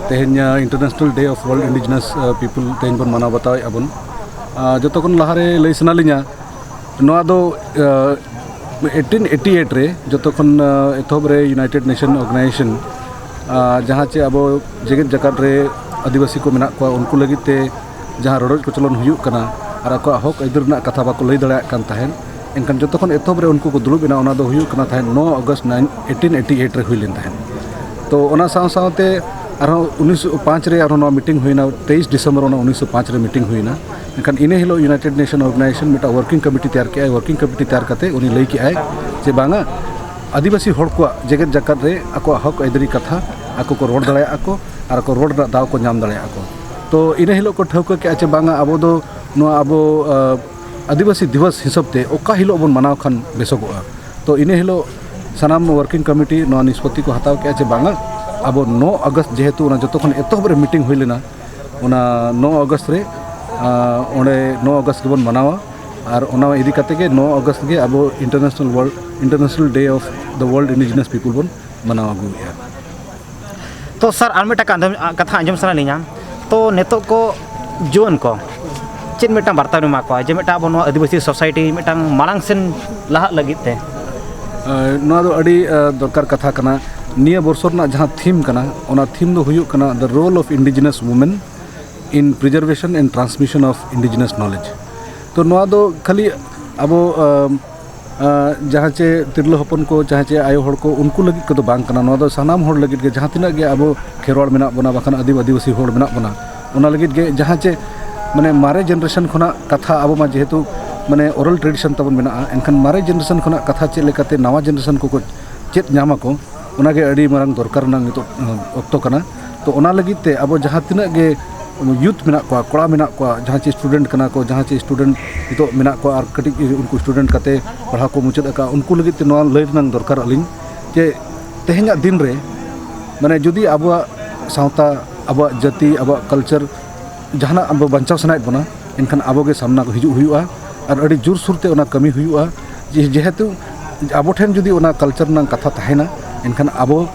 ᱛᱮᱦᱮᱧ International Day of World Indigenous People ᱛᱮᱦᱮᱧ ᱵᱚᱱ ᱢᱟᱱᱟᱣ ᱵᱟᱛᱟᱣᱮᱫᱼᱟ ᱵᱚᱱ᱾ ᱡᱚᱛᱚ ᱠᱷᱚᱱ ᱞᱟᱦᱟᱨᱮ ᱞᱟᱹᱭ ᱥᱟᱱᱟ ᱞᱤᱧᱟ, ᱱᱚᱣᱟ ᱫᱚ eighteen eighty eight ᱨᱮ ᱡᱚᱛᱚ ᱠᱷᱚᱱ ᱮᱛᱚᱦᱚᱵ ᱨᱮ United Nation Organization, ᱡᱟᱦᱟᱸ ᱪᱮ ᱟᱵᱚ ᱡᱮᱜᱮᱛ ᱡᱟᱠᱟᱛ ᱨᱮ ᱟᱹᱫᱤᱵᱟᱹᱥᱤ ᱠᱚ ᱢᱮᱱᱟᱜ ᱠᱚᱣᱟ, ᱩᱱᱠᱩ ᱞᱟᱹᱜᱤᱫ ᱛᱮ ᱡᱟᱦᱟᱸ ᱨᱚᱰᱚᱡ ᱠᱚᱪᱞᱚᱱ ᱦᱩᱭᱩᱜ ᱠᱟᱱᱟ ᱟᱨ ᱟᱠᱚᱣᱟᱜ ᱦᱚᱠ ᱟᱹᱭᱫᱟᱹᱨ ᱨᱮᱱᱟᱜ ᱠᱟᱛᱷᱟ ᱵᱟᱠᱚ ᱞᱟᱹᱭ ᱫᱟᱲᱮᱭᱟᱜ ᱠᱟᱱ ᱛᱟᱦᱮᱸᱫ, ᱮᱱᱠᱷᱟᱱ ᱡᱚᱛᱚ ᱠᱷᱚᱱ ᱮᱛᱚᱦᱚᱵ ᱨᱮ ᱩᱱᱠᱩ ᱠᱚ ᱫᱩᱲᱩᱵ ᱮᱱᱟ, ᱚᱱᱟ ᱫᱚ ᱦᱩᱭᱩᱜ ᱠᱟᱱᱟ ᱛᱟᱦᱮᱸᱫ ᱱᱚ ᱟᱜᱚᱥᱴ eighteen eighty eight ᱨᱮ ᱦᱩᱭ ᱞᱮᱱ ᱛᱟᱦᱮᱸᱫ᱾ ᱛᱚ ᱚᱱᱟ ᱥᱟᱶ ᱥᱟᱶᱛᱮ ᱟᱨᱦᱚᱸ ᱩᱱᱤᱥᱥᱚ ᱯᱟᱸᱪ ᱨᱮ ᱟᱨᱦᱚᱸ ᱱᱚᱣᱟ ᱢᱤᱴᱤᱝ ᱦᱩᱭᱱᱟ, ᱛᱮᱭᱤᱥ ᱰᱤᱥᱮᱢᱵᱚᱨ ᱚᱱᱟ ᱩᱱᱤᱥᱥᱚ ᱯᱟᱸᱪ ᱨᱮ ᱢᱤᱴᱤᱝ ᱦᱩᱭᱱᱟ᱾ ᱮᱱᱠᱷᱟᱱ ᱤᱱᱟᱹ ᱦᱤᱞᱳᱜ ᱤᱭᱩᱱᱟᱭᱴᱮᱰ ᱱᱮᱥᱚᱱ ᱚᱨᱜᱟᱱᱟᱭᱡᱮᱥᱚᱱ ᱢᱤᱫᱴᱟᱝ ᱣᱟᱨᱠᱤᱝ ᱠᱚᱢᱤᱴᱤ ᱛᱮᱭᱟᱨ ᱠᱮᱜᱼᱟᱭ᱾ ᱣᱟᱨᱠᱤᱝ ᱠᱚᱢᱤᱴᱤ ᱛᱮᱭᱟᱨ ᱠᱟᱛᱮ ᱩᱱᱤ ᱞᱟᱹᱭ ᱠᱮᱜᱼᱟᱭ ᱡᱮ ᱵᱟᱝᱟ, ᱟᱹᱫᱤᱵᱟᱹᱥᱤ ᱦᱚᱲ ᱠᱚᱣᱟᱜ ᱡᱮᱜᱮᱛ ᱡᱟᱠᱟᱛ ᱨᱮ ᱟᱠᱚᱣᱟᱜ ᱦᱚᱠ ᱟᱹᱭᱫᱟᱹᱨᱤ ᱠᱟᱛᱷᱟ ᱟᱠᱚ ᱠᱚ ᱨᱚᱲ ᱫᱟᱲᱮᱭᱟᱜᱼᱟ ᱠᱚ ᱟᱨ ᱟᱠᱚ ᱨᱚᱲ ᱨᱮᱱᱟᱜ ᱫᱟᱣ ᱠᱚ ᱧᱟᱢ ᱫᱟᱲᱮᱭᱟᱜᱼᱟ ᱠᱚ᱾ ᱛᱚ ᱤᱱᱟᱹ ᱦᱤᱞᱳᱜ ᱠᱚ ᱴᱷᱟᱹᱣᱠᱟᱹ ᱠᱮᱜᱼᱟ ᱡᱮ ᱵᱟᱝᱟ, ᱟᱵᱚ ᱫᱚ ᱱᱚᱣᱟ ᱟᱵᱚ, ᱟᱹᱫᱤᱵᱟᱹᱥᱤ ᱫᱤᱵᱚᱥ ᱦᱤᱥᱟᱹᱵ ᱛᱮ ᱚᱠᱟ ᱦᱤᱞᱳᱜ ᱵᱚᱱ ᱢᱟᱱᱟᱣ ᱠᱷᱟᱱ ᱵᱮᱥᱚᱜᱚᱜᱼᱟ᱾ ᱛᱚ ᱤᱱᱟᱹ ᱦᱤᱞᱳᱜ ᱥᱟᱱᱟᱢ ᱣᱟᱨᱠᱤᱝ ᱠᱚᱢᱤᱴᱤ ᱱᱚᱣᱟ ᱱᱤᱥᱯᱚᱛᱤ ᱠᱚ ᱦᱟᱛᱟᱣ ᱠᱮᱜᱼᱟ ᱡᱮ ᱵᱟᱝᱟ, ᱟᱵᱚ ᱱᱚ ᱟᱜᱚᱥᱴ, ᱡᱮᱦᱮᱛᱩ ᱚᱱᱟ ᱡᱚᱛᱚ ᱠᱷᱚᱱ ᱮᱛᱚᱦᱚᱵ ᱨᱮ ᱢᱤᱴᱤᱝ ᱦᱩᱭ ᱞᱮᱱᱟ, ᱚᱱᱟ ᱱᱚ ᱟᱜᱚᱥᱴ ᱨᱮ, ᱟᱸ, ᱚᱸᱰᱮ ᱱᱚ ᱟᱜᱚᱥᱴ ᱜᱮᱵᱚᱱ ᱢᱟᱱᱟᱣᱟ᱾ ᱟᱨ ᱚᱱᱟ ᱤᱫᱤ ᱠᱟᱛᱮ ᱜᱮ ᱱᱚ ᱟᱜᱚᱥᱴ ᱜᱮ ᱟᱵᱚ international world, International Day of the World Indigenous People ᱵᱚᱱ ᱢᱟᱱᱟᱣ ᱟᱹᱜᱩᱭᱮᱫᱼᱟ᱾ ᱛᱚ ᱥᱟᱨ, ᱟᱨ ᱢᱤᱫᱴᱟᱝ ᱠᱟᱛᱷᱟ ᱟᱸᱡᱚᱢ ᱥᱟᱱᱟᱭᱮᱫ ᱞᱤᱧᱟ᱾ ᱛᱚ ᱱᱤᱛᱚᱜ ᱠᱚ ᱡᱩᱣᱟᱹᱱ ᱠᱚ ᱪᱮᱫ ᱢᱤᱫᱴᱟᱝ ᱵᱟᱨᱛᱟ ᱵᱮᱱ ᱮᱢᱟ ᱠᱚᱣᱟ ᱡᱮ ᱢᱤᱫᱴᱟᱝ ᱟᱵᱚ ᱱᱚᱣᱟ ᱟᱹᱫᱤᱵᱟᱹᱥᱤ ᱥᱳᱥᱟᱭᱴᱤ ᱢᱤᱫᱴᱟᱝ ᱢᱟᱲᱟᱝ ᱥᱮᱱ ᱞᱟᱦᱟᱜ ᱞᱟᱹᱜᱤᱫ ᱛᱮ? ᱱᱚᱣᱟ ᱫᱚ ᱟᱹᱰᱤ ᱫᱚᱨᱠᱟᱨ ᱠᱟᱛᱷᱟ ᱠᱟᱱᱟ᱾ ᱱᱤᱭᱟᱹ ᱵᱚᱨᱥᱚ ᱨᱮᱱᱟᱜ ᱡᱟᱦᱟᱸ ᱛᱷᱤᱢ ᱠᱟᱱᱟ, ᱚᱱᱟ ᱛᱷᱤᱢ ᱫᱚ ᱦᱩᱭᱩᱜ ᱠᱟᱱᱟ The Role of Indigenous Women in Preservation and Transmission of Indigenous Knowledge᱾ ᱛᱚ ᱱᱚᱣᱟ ᱫᱚ ᱠᱷᱟᱹᱞᱤ ᱟᱵᱚ ᱡᱟᱦᱟᱸ ᱪᱮ ᱛᱤᱨᱞᱟᱹ ᱦᱚᱯᱚᱱ ᱠᱚ, ᱡᱟᱦᱟᱸ ᱪᱮ ᱟᱭᱳ ᱦᱚᱲ ᱠᱚ, ᱩᱱᱠᱩ ᱞᱟᱹᱜᱤᱫ ᱠᱚᱫᱚ ᱵᱟᱝ ᱠᱟᱱᱟ᱾ ᱱᱚᱣᱟ ᱫᱚ ᱥᱟᱱᱟᱢ ᱦᱚᱲ ᱞᱟᱹᱜᱤᱫ ᱜᱮ, ᱡᱟᱦᱟᱸ ᱛᱤᱱᱟᱹᱜ ᱜᱮ ᱟᱵᱚ ᱠᱷᱮᱨᱣᱟᱲ ᱢᱮᱱᱟᱜ ᱵᱚᱱᱟ, ᱵᱟᱠᱷᱟᱱ ᱟᱹᱫᱤᱢ ᱟᱹᱫᱤᱵᱟᱹᱥᱤ ᱦᱚᱲ ᱢᱮᱱᱟᱜ ᱵᱚᱱᱟ, ᱚᱱᱟ ᱞᱟᱹᱜᱤᱫ ᱜᱮ ᱡᱟᱦᱟᱸ ᱪᱮ ᱢᱟᱱᱮ ᱢᱟᱨᱮ ᱡᱮᱱᱟᱨᱮᱥᱚᱱ ᱠᱷᱚᱱᱟᱜ ᱠᱟᱛᱷᱟ, ᱟᱵᱚ ᱢᱟ ᱡᱮᱦᱮᱛᱩ ᱢᱟᱱᱮ ᱚᱨᱟᱞ ᱴᱨᱮᱰᱤᱥᱚᱱ ᱛᱟᱵᱚᱱ ᱢᱮᱱᱟᱜᱼᱟ, ᱮᱱᱠᱷᱟᱱ ᱢᱟᱨᱮ ᱡᱮᱱᱟᱨᱮᱥᱚᱱ ᱠᱷᱚᱱᱟᱜ ᱠᱟᱛᱷᱟ ᱪᱮᱫ ᱞᱮᱠᱟᱛᱮ ᱱᱟᱣᱟ ᱡᱮᱱᱟᱨᱮᱥᱚᱱ ᱠᱚᱠᱚ ᱪᱮᱫ ᱧᱟᱢ ᱟᱠᱚ, ᱚᱱᱟᱜᱮ ᱟᱹᱰᱤ ᱢᱟᱨᱟᱝ ᱫᱚᱨᱠᱟᱨ ᱨᱮᱱᱟᱜ ᱱᱤᱛᱚᱜ ᱚᱠᱛᱚ ᱠᱟᱱᱟ᱾ ᱛᱚ ᱚᱱᱟ ᱞᱟᱹᱜᱤᱫ ᱛᱮ ᱟᱵᱚ ᱡᱟᱦᱟᱸ ᱛᱤᱱᱟᱹᱜ ᱜᱮ ᱭᱩᱛᱷ ᱢᱮᱱᱟᱜ ᱠᱚᱣᱟ, ᱠᱚᱲᱟ ᱢᱮᱱᱟᱜ ᱠᱚᱣᱟ, ᱡᱟᱦᱟᱸ ᱪᱮ ᱥᱴᱩᱰᱮᱱᱴ ᱠᱟᱱᱟ ᱠᱚ, ᱡᱟᱦᱟᱸ ᱪᱮ ᱥᱴᱩᱰᱮᱱᱴ ᱱᱤᱛᱚᱜ ᱢᱮᱱᱟᱜ ᱠᱚᱣᱟ ᱟᱨ ᱠᱟᱹᱴᱤᱡ ᱩᱱᱠᱩ ᱥᱴᱩᱰᱮᱱᱴ ᱠᱟᱛᱮ ᱯᱟᱲᱦᱟᱣ ᱠᱚ ᱢᱩᱪᱟᱹᱫ ᱟᱠᱟᱫᱼᱟ, ᱩᱱᱠᱩ ᱞᱟᱹᱜᱤᱫ ᱛᱮ ᱱᱚᱣᱟ ᱞᱟᱹᱭ ᱨᱮᱱᱟᱜ ᱫᱚᱨᱠᱟᱨ ᱟᱹᱞᱤᱧ ᱡᱮ ᱛᱮᱦᱮᱧᱟᱜ ᱫᱤᱱ ᱨᱮ ᱢᱟᱱᱮ ᱡᱩᱫᱤ ᱟᱵᱚᱣᱟᱜ ᱥᱟᱶᱛᱟ, ᱟᱵᱚᱣᱟᱜ ᱡᱟᱹᱛᱤ, ᱟᱵᱚᱣᱟᱜ ᱠᱟᱞᱪᱟᱨ ᱡᱟᱦᱟᱱᱟᱜ ᱟᱵᱚ ᱵᱟᱧᱪᱟᱣ ᱥᱟᱱᱟᱭᱮᱫ ᱵᱚᱱᱟ, ᱮᱱᱠᱷᱟᱱ ᱟᱵᱚᱜᱮ ᱥᱟᱢᱱᱟ ᱠᱚ ᱦᱤᱡᱩᱜ ᱦᱩᱭᱩᱜᱼᱟ ᱟᱨ ᱟᱹᱰᱤ ᱡᱳᱨᱥᱳᱨ ᱛᱮ ᱚᱱᱟ ᱠᱟᱹᱢᱤ ᱦᱩᱭᱩᱜᱼᱟ᱾ ᱡᱮ-, ᱡᱮᱦᱮᱛᱩ ᱟᱵᱚ ᱴᱷᱮᱱ ᱡᱩᱫᱤ ᱚᱱᱟ ᱠᱟᱞᱪᱟᱨ ᱨᱮᱱᱟᱜ ᱠᱟᱛᱷᱟ ᱛᱟᱦᱮᱱᱟ, ᱮᱱᱠᱷᱟᱱ ᱟᱵᱚ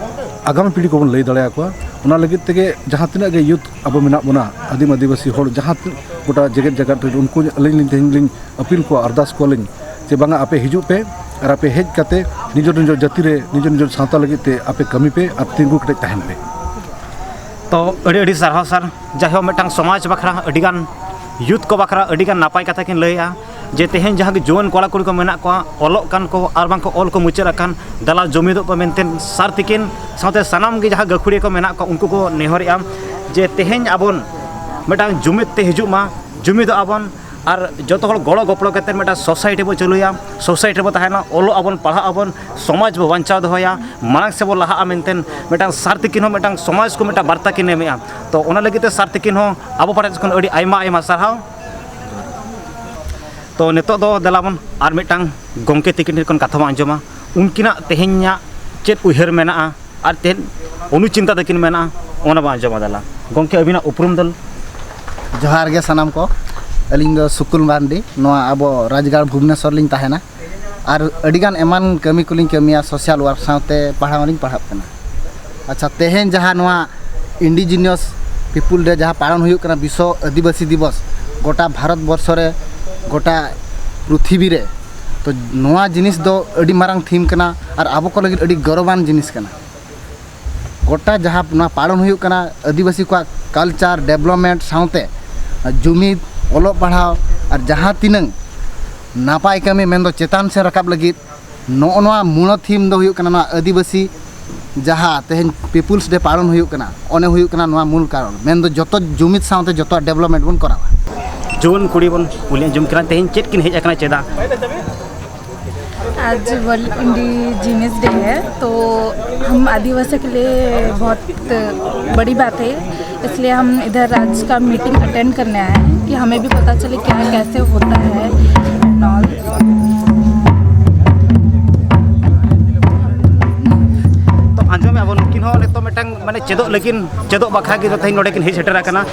ᱟᱜᱟᱢᱤ ᱯᱤᱲᱦᱤ ᱠᱚᱵᱚᱱ ᱞᱟᱹᱭ ᱫᱟᱲᱮᱭᱟᱠᱚᱣᱟ᱾ ᱚᱱᱟ ᱞᱟᱹᱜᱤᱫ ᱛᱮᱜᱮ ᱡᱟᱦᱟᱸ ᱛᱤᱱᱟᱹᱜ ᱜᱮ ᱭᱩᱛᱷ ᱟᱵᱚ ᱢᱮᱱᱟᱜ ᱵᱚᱱᱟ, ᱟᱹᱫᱤᱢ ᱟᱹᱫᱤᱵᱟᱹᱥᱤ ᱦᱚᱲ ᱡᱟᱦᱟᱸ ᱛᱤᱱᱟᱹᱜ ᱜᱚᱴᱟ ᱡᱮᱜᱮᱛ ᱡᱟᱠᱟᱛ ᱨᱮ, ᱩᱱᱠᱩ ᱟᱹᱞᱤᱧ ᱞᱤᱧ ᱛᱮᱦᱮᱧ ᱞᱤᱧ ᱟᱹᱯᱤᱞ ᱠᱚᱣᱟ, ᱟᱨᱫᱟᱥ ᱠᱚᱣᱟᱞᱤᱧ ᱡᱮ ᱵᱟᱝᱟ, ᱟᱯᱮ ᱦᱤᱡᱩᱜ ᱯᱮ ᱟᱨ ᱟᱯᱮ ᱦᱮᱡ ᱠᱟᱛᱮ ᱱᱤᱡᱮᱨ ᱱᱤᱡᱮᱨ ᱡᱟᱹᱛᱤ ᱨᱮ, ᱱᱤᱡᱮᱨ ᱱᱤᱡᱮᱨ ᱥᱟᱶᱛᱟ ᱞᱟᱹᱜᱤᱫ ᱛᱮ ᱟᱯᱮ ᱠᱟᱹᱢᱤ ᱯᱮ ᱟᱨ ᱛᱤᱸᱜᱩ ᱠᱮᱴᱮᱡ ᱛᱟᱦᱮᱱ ᱯᱮ᱾ ᱛᱚ ᱟᱹᱰᱤ ᱟᱹᱰᱤ ᱥᱟᱨᱦᱟᱣ ᱥᱟᱨ, ᱡᱟᱭᱦᱳᱠ ᱢᱤᱫᱴᱟᱝ ᱥᱚᱢᱟᱡᱽ ᱵᱟᱠᱷᱨᱟ ᱟᱹᱰᱤᱜᱟᱱ, ᱭᱩᱛᱷ ᱠᱚ ᱵᱟᱠᱷᱨᱟ ᱟᱹᱰᱤᱜᱟᱱ ᱱᱟᱯᱟᱭ ᱠᱟᱛᱷᱟ ᱠᱤᱱ ᱞᱟᱹᱭᱮᱜᱼᱟ᱾ ᱡᱮ ᱛᱮᱦᱮᱧ ᱡᱟᱦᱟᱸ ᱜᱮ ᱡᱩᱣᱟᱹᱱ ᱠᱚᱲᱟ ᱠᱩᱲᱤ ᱠᱚ ᱢᱮᱱᱟᱜ ᱠᱚᱣᱟ, ᱚᱞᱚᱜ ᱠᱟᱱ ᱠᱚ ᱟᱨ ᱵᱟᱝ ᱠᱚ ᱚᱞ ᱠᱚ ᱢᱩᱪᱟᱹᱫ ᱟᱠᱟᱱ, ᱫᱮᱞᱟ ᱡᱩᱢᱤᱫᱚᱜ ᱯᱮ ᱢᱮᱱᱛᱮ ᱥᱟᱨ ᱛᱤᱠᱤᱱ ᱥᱟᱶᱛᱮ ᱥᱟᱱᱟᱢ ᱜᱮ ᱡᱟᱦᱟᱸ ᱜᱟᱹᱠᱷᱩᱲᱤᱭᱟᱹ ᱠᱚ ᱢᱮᱱᱟᱜ ᱠᱚᱣᱟ, ᱩᱱᱠᱩ ᱠᱚ ᱱᱮᱦᱚᱨᱮᱜᱼᱟ ᱡᱮ ᱛᱮᱦᱮᱧ ᱟᱵᱚᱱ ᱢᱤᱫᱴᱟᱝ ᱡᱩᱢᱤᱫ ᱛᱮ ᱦᱤᱡᱩᱜ ᱢᱟ, ᱡᱩᱢᱤᱫᱚᱜ ᱟᱵᱚᱱ ᱟᱨ ᱡᱚᱛᱚ ᱦᱚᱲ ᱜᱚᱲᱚ ᱜᱚᱯᱚᱲᱚ ᱠᱟᱛᱮ ᱢᱤᱫᱴᱟᱝ ᱥᱳᱥᱟᱭᱴᱤ ᱵᱚ ᱪᱟᱹᱞᱩᱭᱟ, ᱥᱳᱥᱟᱭᱴᱤ ᱨᱮᱵᱚ ᱛᱟᱦᱮᱱᱟ, ᱚᱞᱚᱜ ᱟᱵᱚᱱ, ᱯᱟᱲᱦᱟᱜ ᱟᱵᱚᱱ, ᱥᱚᱢᱟᱡᱽ ᱵᱚ ᱵᱟᱧᱪᱟᱣ ᱫᱚᱦᱚᱭᱟ, ᱢᱟᱲᱟᱝ ᱥᱮᱫ ᱵᱚ ᱞᱟᱦᱟᱜᱼᱟ ᱢᱮᱱᱛᱮ ᱢᱤᱫᱴᱟᱝ ᱥᱟᱨ ᱛᱤᱠᱤᱱ ᱦᱚᱸ ᱢᱤᱫᱴᱟᱝ ᱥᱚᱢᱟᱡᱽ ᱠᱚ ᱢᱤᱫᱴᱟᱝ ᱵᱟᱨᱛᱟ ᱠᱤᱱ ᱮᱢᱮᱜᱼᱟ᱾ ᱛᱚ ᱚᱱᱟ ᱞᱟᱹᱜᱤᱫ ᱛᱮ ᱥᱟᱨ ᱛᱤᱠᱤᱱ ᱦᱚᱸ ᱟᱵᱚ ᱯᱟᱦᱴᱟ ᱥᱮᱫ ᱠᱷᱚᱱ ᱟᱹᱰᱤ ᱟᱭᱢᱟ ᱟᱭᱢᱟ ᱥᱟᱨᱦᱟᱣ᱾ ᱛᱚ ᱱᱤᱛᱚᱜ ᱫᱚ ᱫᱮᱞᱟ ᱵᱚᱱ ᱟᱨ ᱢᱤᱫᱴᱟᱝ ᱜᱚᱢᱠᱮ ᱛᱤᱠᱤᱱ ᱴᱷᱮᱱ ᱠᱷᱚᱱ ᱠᱟᱛᱷᱟ ᱵᱚᱱ ᱟᱸᱡᱚᱢᱟ, ᱩᱱᱠᱤᱱᱟᱜ ᱛᱮᱦᱮᱧᱟᱜ ᱪᱮᱫ ᱩᱭᱦᱟᱹᱨ ᱢᱮᱱᱟᱜᱼᱟ ᱟᱨ ᱛᱮᱦᱮᱧ ᱚᱱᱩᱪᱤᱱᱛᱟ ᱛᱟᱹᱠᱤᱱ ᱢᱮᱱᱟᱜᱼᱟ, ᱚᱱᱟ ᱵᱚᱱ ᱟᱸᱡᱚᱢᱟ᱾ ᱫᱮᱞᱟ ᱜᱚᱢᱠᱮ, ᱟᱹᱵᱤᱱᱟᱜ ᱩᱯᱨᱩᱢ ᱫᱚ? ᱡᱚᱦᱟᱨ ᱜᱮ ᱥᱟᱱᱟᱢ ᱠᱚ, ᱟᱹᱞᱤᱧ ᱫᱚ ᱥᱩᱠᱩᱞ ᱢᱟᱨᱰᱤ, ᱱᱚᱣᱟ ᱟᱵᱚ ᱨᱟᱡᱽᱜᱟᱲ ᱵᱷᱩᱵᱽᱱᱮᱥᱚᱨ ᱞᱤᱧ ᱛᱟᱦᱮᱱᱟ᱾ ᱟᱨ ᱟᱹᱰᱤᱜᱟᱱ ᱮᱢᱟᱱ ᱠᱟᱹᱢᱤ ᱠᱚᱞᱤᱧ ᱠᱟᱹᱢᱤᱭᱟ, ᱥᱳᱥᱟᱞ ᱣᱟᱨᱠ ᱥᱟᱶᱛᱮ ᱯᱟᱲᱦᱟᱣ ᱦᱚᱸᱞᱤᱧ ᱯᱟᱲᱦᱟᱜ ᱠᱟᱱᱟ᱾ ᱟᱪᱪᱷᱟ, ᱛᱮᱦᱮᱧ ᱡᱟᱦᱟᱸ ᱱᱚᱣᱟ ᱤᱱᱰᱤᱡᱤᱱᱤᱭᱟᱥ ᱯᱤᱯᱩᱞ ᱰᱮ ᱡᱟᱦᱟᱸ ᱯᱟᱞᱚᱱ ᱦᱩᱭᱩᱜ ᱠᱟᱱᱟ, ᱵᱤᱥᱥᱚ ᱟᱹᱫᱤᱵᱟᱹᱥᱤ ᱫᱤᱵᱚᱥ, ᱜᱚᱴᱟ ᱵᱷᱟᱨᱚᱛ ᱵᱚᱨᱥᱚ ᱨᱮ, ᱜᱚᱴᱟ ᱯᱨᱤᱛᱷᱤᱵᱤ ᱨᱮ, ᱛᱚ ᱱᱚᱣᱟ ᱡᱤᱱᱤᱥ ᱫᱚ ᱟᱹᱰᱤ ᱢᱟᱨᱟᱝ ᱛᱷᱤᱢ ᱠᱟᱱᱟ ᱟᱨ ᱟᱵᱚ ᱠᱚ ᱞᱟᱹᱜᱤᱫ ᱟᱹᱰᱤ ᱜᱚᱨᱚᱵᱟᱱ ᱡᱤᱱᱤᱥ ᱠᱟᱱᱟ᱾ ᱜᱚᱴᱟ ᱡᱟᱦᱟᱸ ᱱᱚᱣᱟ ᱯᱟᱞᱚᱱ ᱦᱩᱭᱩᱜ ᱠᱟᱱᱟ, ᱟᱹᱫᱤᱵᱟᱹᱥᱤ ᱠᱚᱣᱟᱜ ᱠᱟᱞᱪᱟᱨ ᱰᱮᱵᱷᱞᱚᱯᱢᱮᱱᱴ ᱥᱟᱶᱛᱮ ᱡᱩᱢᱤᱫ, ᱚᱞᱚᱜ ᱯᱟᱲᱦᱟᱣ ᱟᱨ ᱡᱟᱦᱟᱸ ᱛᱤᱱᱟᱹᱝ ᱱᱟᱯᱟᱭ ᱠᱟᱹᱢᱤ, ᱢᱮᱱᱫᱚ ᱪᱮᱛᱟᱱ ᱥᱮᱫ ᱨᱟᱠᱟᱵ ᱞᱟᱹᱜᱤᱫ ᱱᱚᱜᱼᱚ ᱱᱚᱣᱟ ᱢᱩᱬ ᱛᱷᱤᱢ ᱫᱚ ᱦᱩᱭᱩᱜ ᱠᱟᱱᱟ ᱱᱚᱣᱟ ᱟᱹᱫᱤᱵᱟᱹᱥᱤ ᱡᱟᱦᱟᱸ ᱛᱮᱦᱮᱧ ᱯᱤᱯᱩᱞᱥ ᱰᱮ ᱯᱟᱞᱚᱱ ᱦᱩᱭᱩᱜ ᱠᱟᱱᱟ, ᱚᱱᱮ ᱦᱩᱭᱩᱜ ᱠᱟᱱᱟ ᱱᱚᱣᱟ ᱢᱩᱞ ᱠᱟᱨᱚᱱ, ᱢᱮᱱᱫᱚ ᱡᱚᱛᱚ ᱡᱩᱢᱤᱫ ᱥᱟᱶᱛᱮ ᱡᱚᱛᱚᱣᱟᱜ ᱰᱮᱵᱷᱞᱚᱯᱢᱮᱱᱴ ᱵᱚᱱ ᱠᱚᱨᱟᱣᱟ᱾ ᱡᱩᱣᱟᱹᱱ ᱠᱩᱲᱤ ᱵᱚᱱ ᱠᱩᱞᱤ ᱟᱸᱡᱚᱢ ᱠᱟᱱᱟ, ᱛᱮᱦᱮᱧ ᱪᱮᱫ ᱠᱤᱱ ᱦᱮᱡ ᱟᱠᱟᱱᱟ, ᱪᱮᱫᱟᱜ? आज वर्ल्ड इंडिजिनस डे है, तो हम आदिवासियों के लिए बहुत बड़ी बात है। इसलिए हम इधर आज का मीटिंग अटेंड करने आए हैं कि हमें भी पता चले क्या कैसे होता है एंड ऑल। ᱛᱚ ᱟᱸᱡᱚᱢᱮᱫᱼᱟ ᱵᱚᱱ, ᱱᱩᱠᱤᱱ ᱦᱚᱸ ᱱᱤᱛᱚᱜ ᱢᱤᱫᱴᱟᱝ ᱢᱟᱱᱮ ᱪᱮᱫᱚᱜ ᱞᱟᱹᱜᱤᱫ, ᱪᱮᱫᱚᱜ ᱵᱟᱠᱷᱨᱟ ᱜᱮ ᱛᱮᱦᱮᱧ ᱱᱚᱰᱮ ᱠᱤᱱ ᱦᱮᱡ ᱥᱮᱴᱮᱨ ᱟᱠᱟᱱᱟ᱾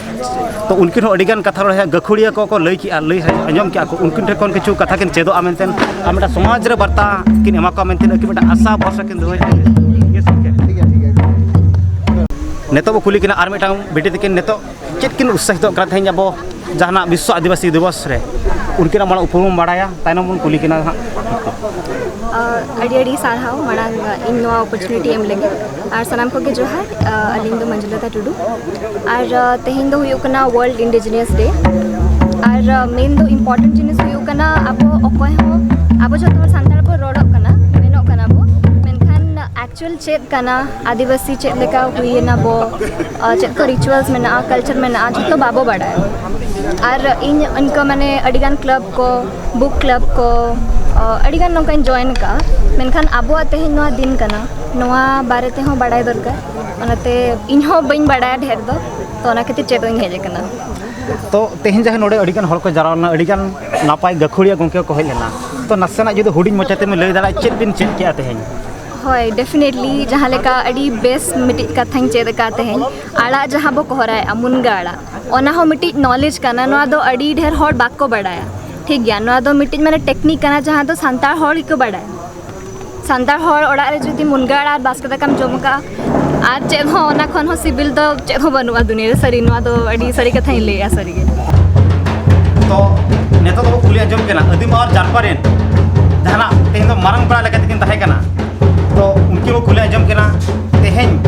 ᱛᱚ ᱩᱱᱠᱤᱱ ᱦᱚᱸ ᱟᱹᱰᱤᱜᱟᱱ ᱠᱟᱛᱷᱟ ᱨᱚᱲ ᱜᱟᱹᱠᱷᱩᱲᱤᱭᱟᱹ ᱠᱚᱠᱚ ᱞᱟᱹᱭ ᱠᱮᱜᱼᱟ, ᱞᱟᱹᱭ ᱟᱸᱡᱚᱢ ᱠᱮᱜᱼᱟ ᱠᱚ, ᱩᱱᱠᱤᱱ ᱴᱷᱮᱱ ᱠᱷᱚᱱ ᱠᱤᱪᱷᱩ ᱠᱟᱛᱷᱟ ᱠᱤᱱ ᱪᱮᱫᱚᱜᱼᱟ ᱢᱮᱱᱛᱮ ᱟᱨ ᱢᱤᱫᱴᱟᱝ ᱥᱚᱢᱟᱡᱽ ᱨᱮ ᱵᱟᱨᱛᱟ ᱠᱤᱱ ᱮᱢᱟ ᱠᱚᱣᱟ ᱢᱮᱱᱛᱮ ᱟᱹᱠᱤᱱ ᱢᱤᱫᱴᱟᱝ ᱟᱥᱟ ᱵᱷᱚᱨᱥᱟ ᱠᱤᱱ ᱫᱚᱦᱚᱭᱮᱫᱼᱟ᱾ ᱱᱤᱛᱚᱜ ᱵᱚ ᱠᱩᱞᱤ ᱠᱤᱱᱟ ᱟᱨ ᱢᱤᱫᱴᱟᱝ ᱵᱤᱴᱤ ᱛᱟᱹᱠᱤᱱ, ᱱᱤᱛᱚᱜ ᱪᱮᱫ ᱠᱤᱱ ᱩᱛᱥᱟᱦᱤᱛᱚᱜ ᱠᱟᱱᱟ ᱛᱮᱦᱮᱧ ᱟᱵᱚ ᱡᱟᱦᱟᱱᱟᱜ ᱵᱤᱥᱥᱚ ᱟᱹᱫᱤᱵᱟᱹᱥᱤ ᱫᱤᱵᱚᱥ ᱨᱮ? ᱩᱱᱠᱤᱱᱟᱜ ᱢᱟᱲᱟᱝ ᱩᱯᱨᱩᱢ ᱵᱟᱲᱟᱭᱟ, ᱛᱟᱭᱱᱚᱢ ᱵᱚᱱ ᱠᱩᱞᱤ ᱠᱤᱱᱟ ᱦᱟᱸᱜ᱾ ᱟᱹᱰᱤ ᱟᱹᱰᱤ ᱥᱟᱨᱦᱟᱣ ᱢᱟᱲᱟᱝ ᱤᱧ ᱱᱚᱣᱟ ᱚᱯᱚᱨᱪᱩᱱᱤᱴᱤ ᱮᱢ ᱞᱟᱹᱜᱤᱫ᱾ ᱟᱨ ᱥᱟᱱᱟᱢ ᱠᱚᱜᱮ ᱡᱚᱦᱟᱨ᱾ ᱟᱹᱞᱤᱧ ᱫᱚ ᱢᱚᱧᱡᱩᱞᱚᱛᱟ ᱴᱩᱰᱩ᱾ ᱟᱨ ᱛᱮᱦᱮᱧ ᱫᱚ ᱦᱩᱭᱩᱜ ᱠᱟᱱᱟ ᱣᱟᱨᱞᱰ ᱤᱱᱰᱤᱡᱤᱱᱤᱭᱟᱥ ᱰᱮ᱾ ᱟᱨ ᱢᱮᱱ ᱫᱚ ᱤᱢᱯᱚᱨᱴᱮᱱᱴ ᱡᱤᱱᱤᱥ ᱦᱩᱭᱩᱜ ᱠᱟᱱᱟ, ᱟᱵᱚ ᱚᱠᱚᱭ ᱦᱚᱸ, ᱟᱵᱚ ᱡᱚᱛᱚ ᱦᱚᱲ ᱥᱟᱱᱛᱟᱲ ᱵᱚ ᱨᱚᱲᱚᱜ ᱠᱟᱱᱟ, ᱢᱮᱱᱚᱜ ᱠᱟᱱᱟ ᱵᱚ, ᱢᱮᱱᱠᱷᱟᱱ ᱮᱠᱪᱩᱭᱮᱞ ᱪᱮᱫ ᱠᱟᱱᱟ, ᱟᱹᱫᱤᱵᱟᱹᱥᱤ ᱪᱮᱫ ᱞᱮᱠᱟ ᱦᱩᱭᱮᱱᱟ ᱵᱚ, ᱪᱮᱫ ᱠᱚ ᱨᱤᱪᱩᱣᱟᱞᱥ ᱢᱮᱱᱟᱜᱼᱟ, ᱠᱟᱞᱪᱟᱨ ᱢᱮᱱᱟᱜᱼᱟ, ᱡᱚᱛᱚ ᱵᱟᱵᱚ ᱵᱟᱲᱟᱭᱟ᱾ ᱟᱨ ᱤᱧ ᱤᱱᱠᱟᱹ ᱢᱟᱱᱮ ᱟᱹᱰᱤᱜᱟᱱ ᱠᱞᱟᱵᱽ ᱠᱚ, ᱵᱩᱠ ᱠᱞᱟᱵᱽ ᱠᱚ, ᱟᱹᱰᱤᱜᱟᱱ ᱱᱚᱝᱠᱟᱧ ᱡᱚᱭᱮᱱ ᱟᱠᱟᱫᱼᱟ, ᱢᱮᱱᱠᱷᱟᱱ ᱟᱵᱚᱣᱟᱜ ᱛᱮᱦᱮᱧ ᱱᱚᱣᱟ ᱫᱤᱱ ᱠᱟᱱᱟ, ᱱᱚᱣᱟ ᱵᱟᱨᱮ ᱛᱮᱦᱚᱸ ᱵᱟᱲᱟᱭ ᱫᱚᱨᱠᱟᱨ᱾ ᱚᱱᱟᱛᱮ ᱤᱧ ᱦᱚᱸ ᱵᱟᱹᱧ ᱵᱟᱲᱟᱭᱟ ᱰᱷᱮᱨ ᱫᱚ, ᱛᱚ ᱚᱱᱟ ᱠᱷᱟᱹᱛᱤᱨ ᱪᱮᱫᱚᱜ ᱤᱧ ᱦᱮᱡ ᱟᱠᱟᱱᱟ᱾ ᱛᱚ ᱛᱮᱦᱮᱧ ᱡᱟᱦᱟᱸ ᱱᱚᱰᱮ ᱟᱹᱰᱤᱜᱟᱱ ᱦᱚᱲ ᱠᱚ ᱡᱟᱣᱨᱟ ᱞᱮᱱᱟ, ᱟᱹᱰᱤᱜᱟᱱ ᱱᱟᱯᱟᱭ ᱜᱟᱹᱠᱷᱩᱲᱤᱭᱟᱹ ᱜᱚᱢᱠᱮ ᱠᱚ ᱦᱮᱡ ᱞᱮᱱᱟ, ᱛᱚ ᱱᱟᱥᱮᱱᱟᱜ ᱡᱩᱫᱤ ᱦᱩᱰᱤᱧ ᱢᱚᱪᱟ ᱛᱮᱢ ᱞᱟᱹᱭ ᱫᱟᱲᱮᱭᱟᱜᱼᱟ, ᱪᱮᱫ ᱵᱤᱱ ᱪᱮᱫ ᱠᱮᱜᱼᱟ ᱛᱮᱦᱮᱧ? ᱦᱳᱭ, ᱰᱮᱯᱷᱤᱱᱮᱴᱞᱤ ᱡᱟᱦᱟᱸ ᱞᱮᱠᱟ ᱟᱹᱰᱤ ᱵᱮᱥ ᱢᱤᱫᱴᱤᱡ ᱠᱟᱛᱷᱟᱧ ᱪᱮᱫ ᱟᱠᱟᱫ ᱛᱮᱦᱮᱧ, ᱟᱲᱟᱜ ᱡᱟᱦᱟᱸ ᱵᱚ ᱠᱚᱦᱨᱟᱭᱮᱫᱼᱟ, ᱢᱩᱱᱜᱟᱹ ᱟᱲᱟᱜ, ᱚᱱᱟ ᱦᱚᱸ ᱢᱤᱫᱴᱤᱡ ᱱᱚᱞᱮᱡᱽ ᱠᱟᱱᱟ᱾ ᱱᱚᱣᱟ ᱫᱚ ᱟᱹᱰᱤ ᱰᱷᱮᱨ ᱦᱚᱲ ᱵᱟᱠᱚ ᱵᱟᱲᱟᱭᱟ᱾ ᱴᱷᱤᱠ ᱜᱮᱭᱟ, ᱱᱚᱣᱟ ᱫᱚ ᱢᱤᱫᱴᱤᱡ ᱢᱟᱱᱮ ᱴᱮᱠᱱᱤᱠ ᱠᱟᱱᱟ, ᱡᱟᱦᱟᱸ ᱫᱚ ᱥᱟᱱᱛᱟᱲ ᱦᱚᱲ ᱜᱮᱠᱚ ᱵᱟᱲᱟᱭᱟ᱾ ᱥᱟᱱᱛᱟᱲ ᱦᱚᱲ ᱚᱲᱟᱜ ᱨᱮ ᱡᱩᱫᱤ ᱢᱩᱱᱜᱟᱹ ᱟᱲᱟᱜ ᱟᱨ ᱵᱟᱥᱠᱮ ᱫᱟᱠᱟᱢ ᱡᱚᱢ ᱟᱠᱟᱫᱼᱟ, ᱟᱨ ᱪᱮᱫ ᱦᱚᱸ ᱚᱱᱟ ᱠᱷᱚᱱ ᱦᱚᱸ ᱥᱤᱵᱤᱞ ᱫᱚ ᱪᱮᱫ ᱦᱚᱸ ᱵᱟᱹᱱᱩᱜᱼᱟ ᱫᱩᱱᱤᱭᱟᱹ ᱨᱮ᱾ ᱥᱟᱹᱨᱤ, ᱱᱚᱣᱟ ᱫᱚ ᱟᱹᱰᱤ ᱥᱟᱹᱨᱤ ᱠᱟᱛᱷᱟᱧ ᱞᱟᱹᱭᱮᱫᱼᱟ, ᱥᱟᱹᱨᱤ ᱜᱮ᱾ ᱛᱚ ᱱᱤᱛᱚᱜ ᱫᱚᱵᱚ ᱠᱩᱞᱤ ᱟᱸᱡᱚᱢ ᱠᱟᱱᱟ ᱟᱹᱫᱤᱢ ᱟᱨ ᱡᱟᱨᱯᱟ ᱨᱮᱱ ᱡᱟᱦᱟᱱᱟᱜ ᱛᱮᱦᱮᱧ ᱫᱚ ᱢᱟᱨᱟᱝ ᱯᱮᱲᱟ ᱞᱮᱠᱟ ᱛᱮᱠᱤᱱ ᱛᱟᱦᱮᱸ ᱠᱟᱱᱟ᱾ ᱛᱚ ᱩᱱᱠᱤᱱ ᱵᱚ ᱠᱩᱞᱤ ᱟᱸᱡᱚᱢ ᱠᱟᱱᱟ, ᱛᱮᱦᱮᱧ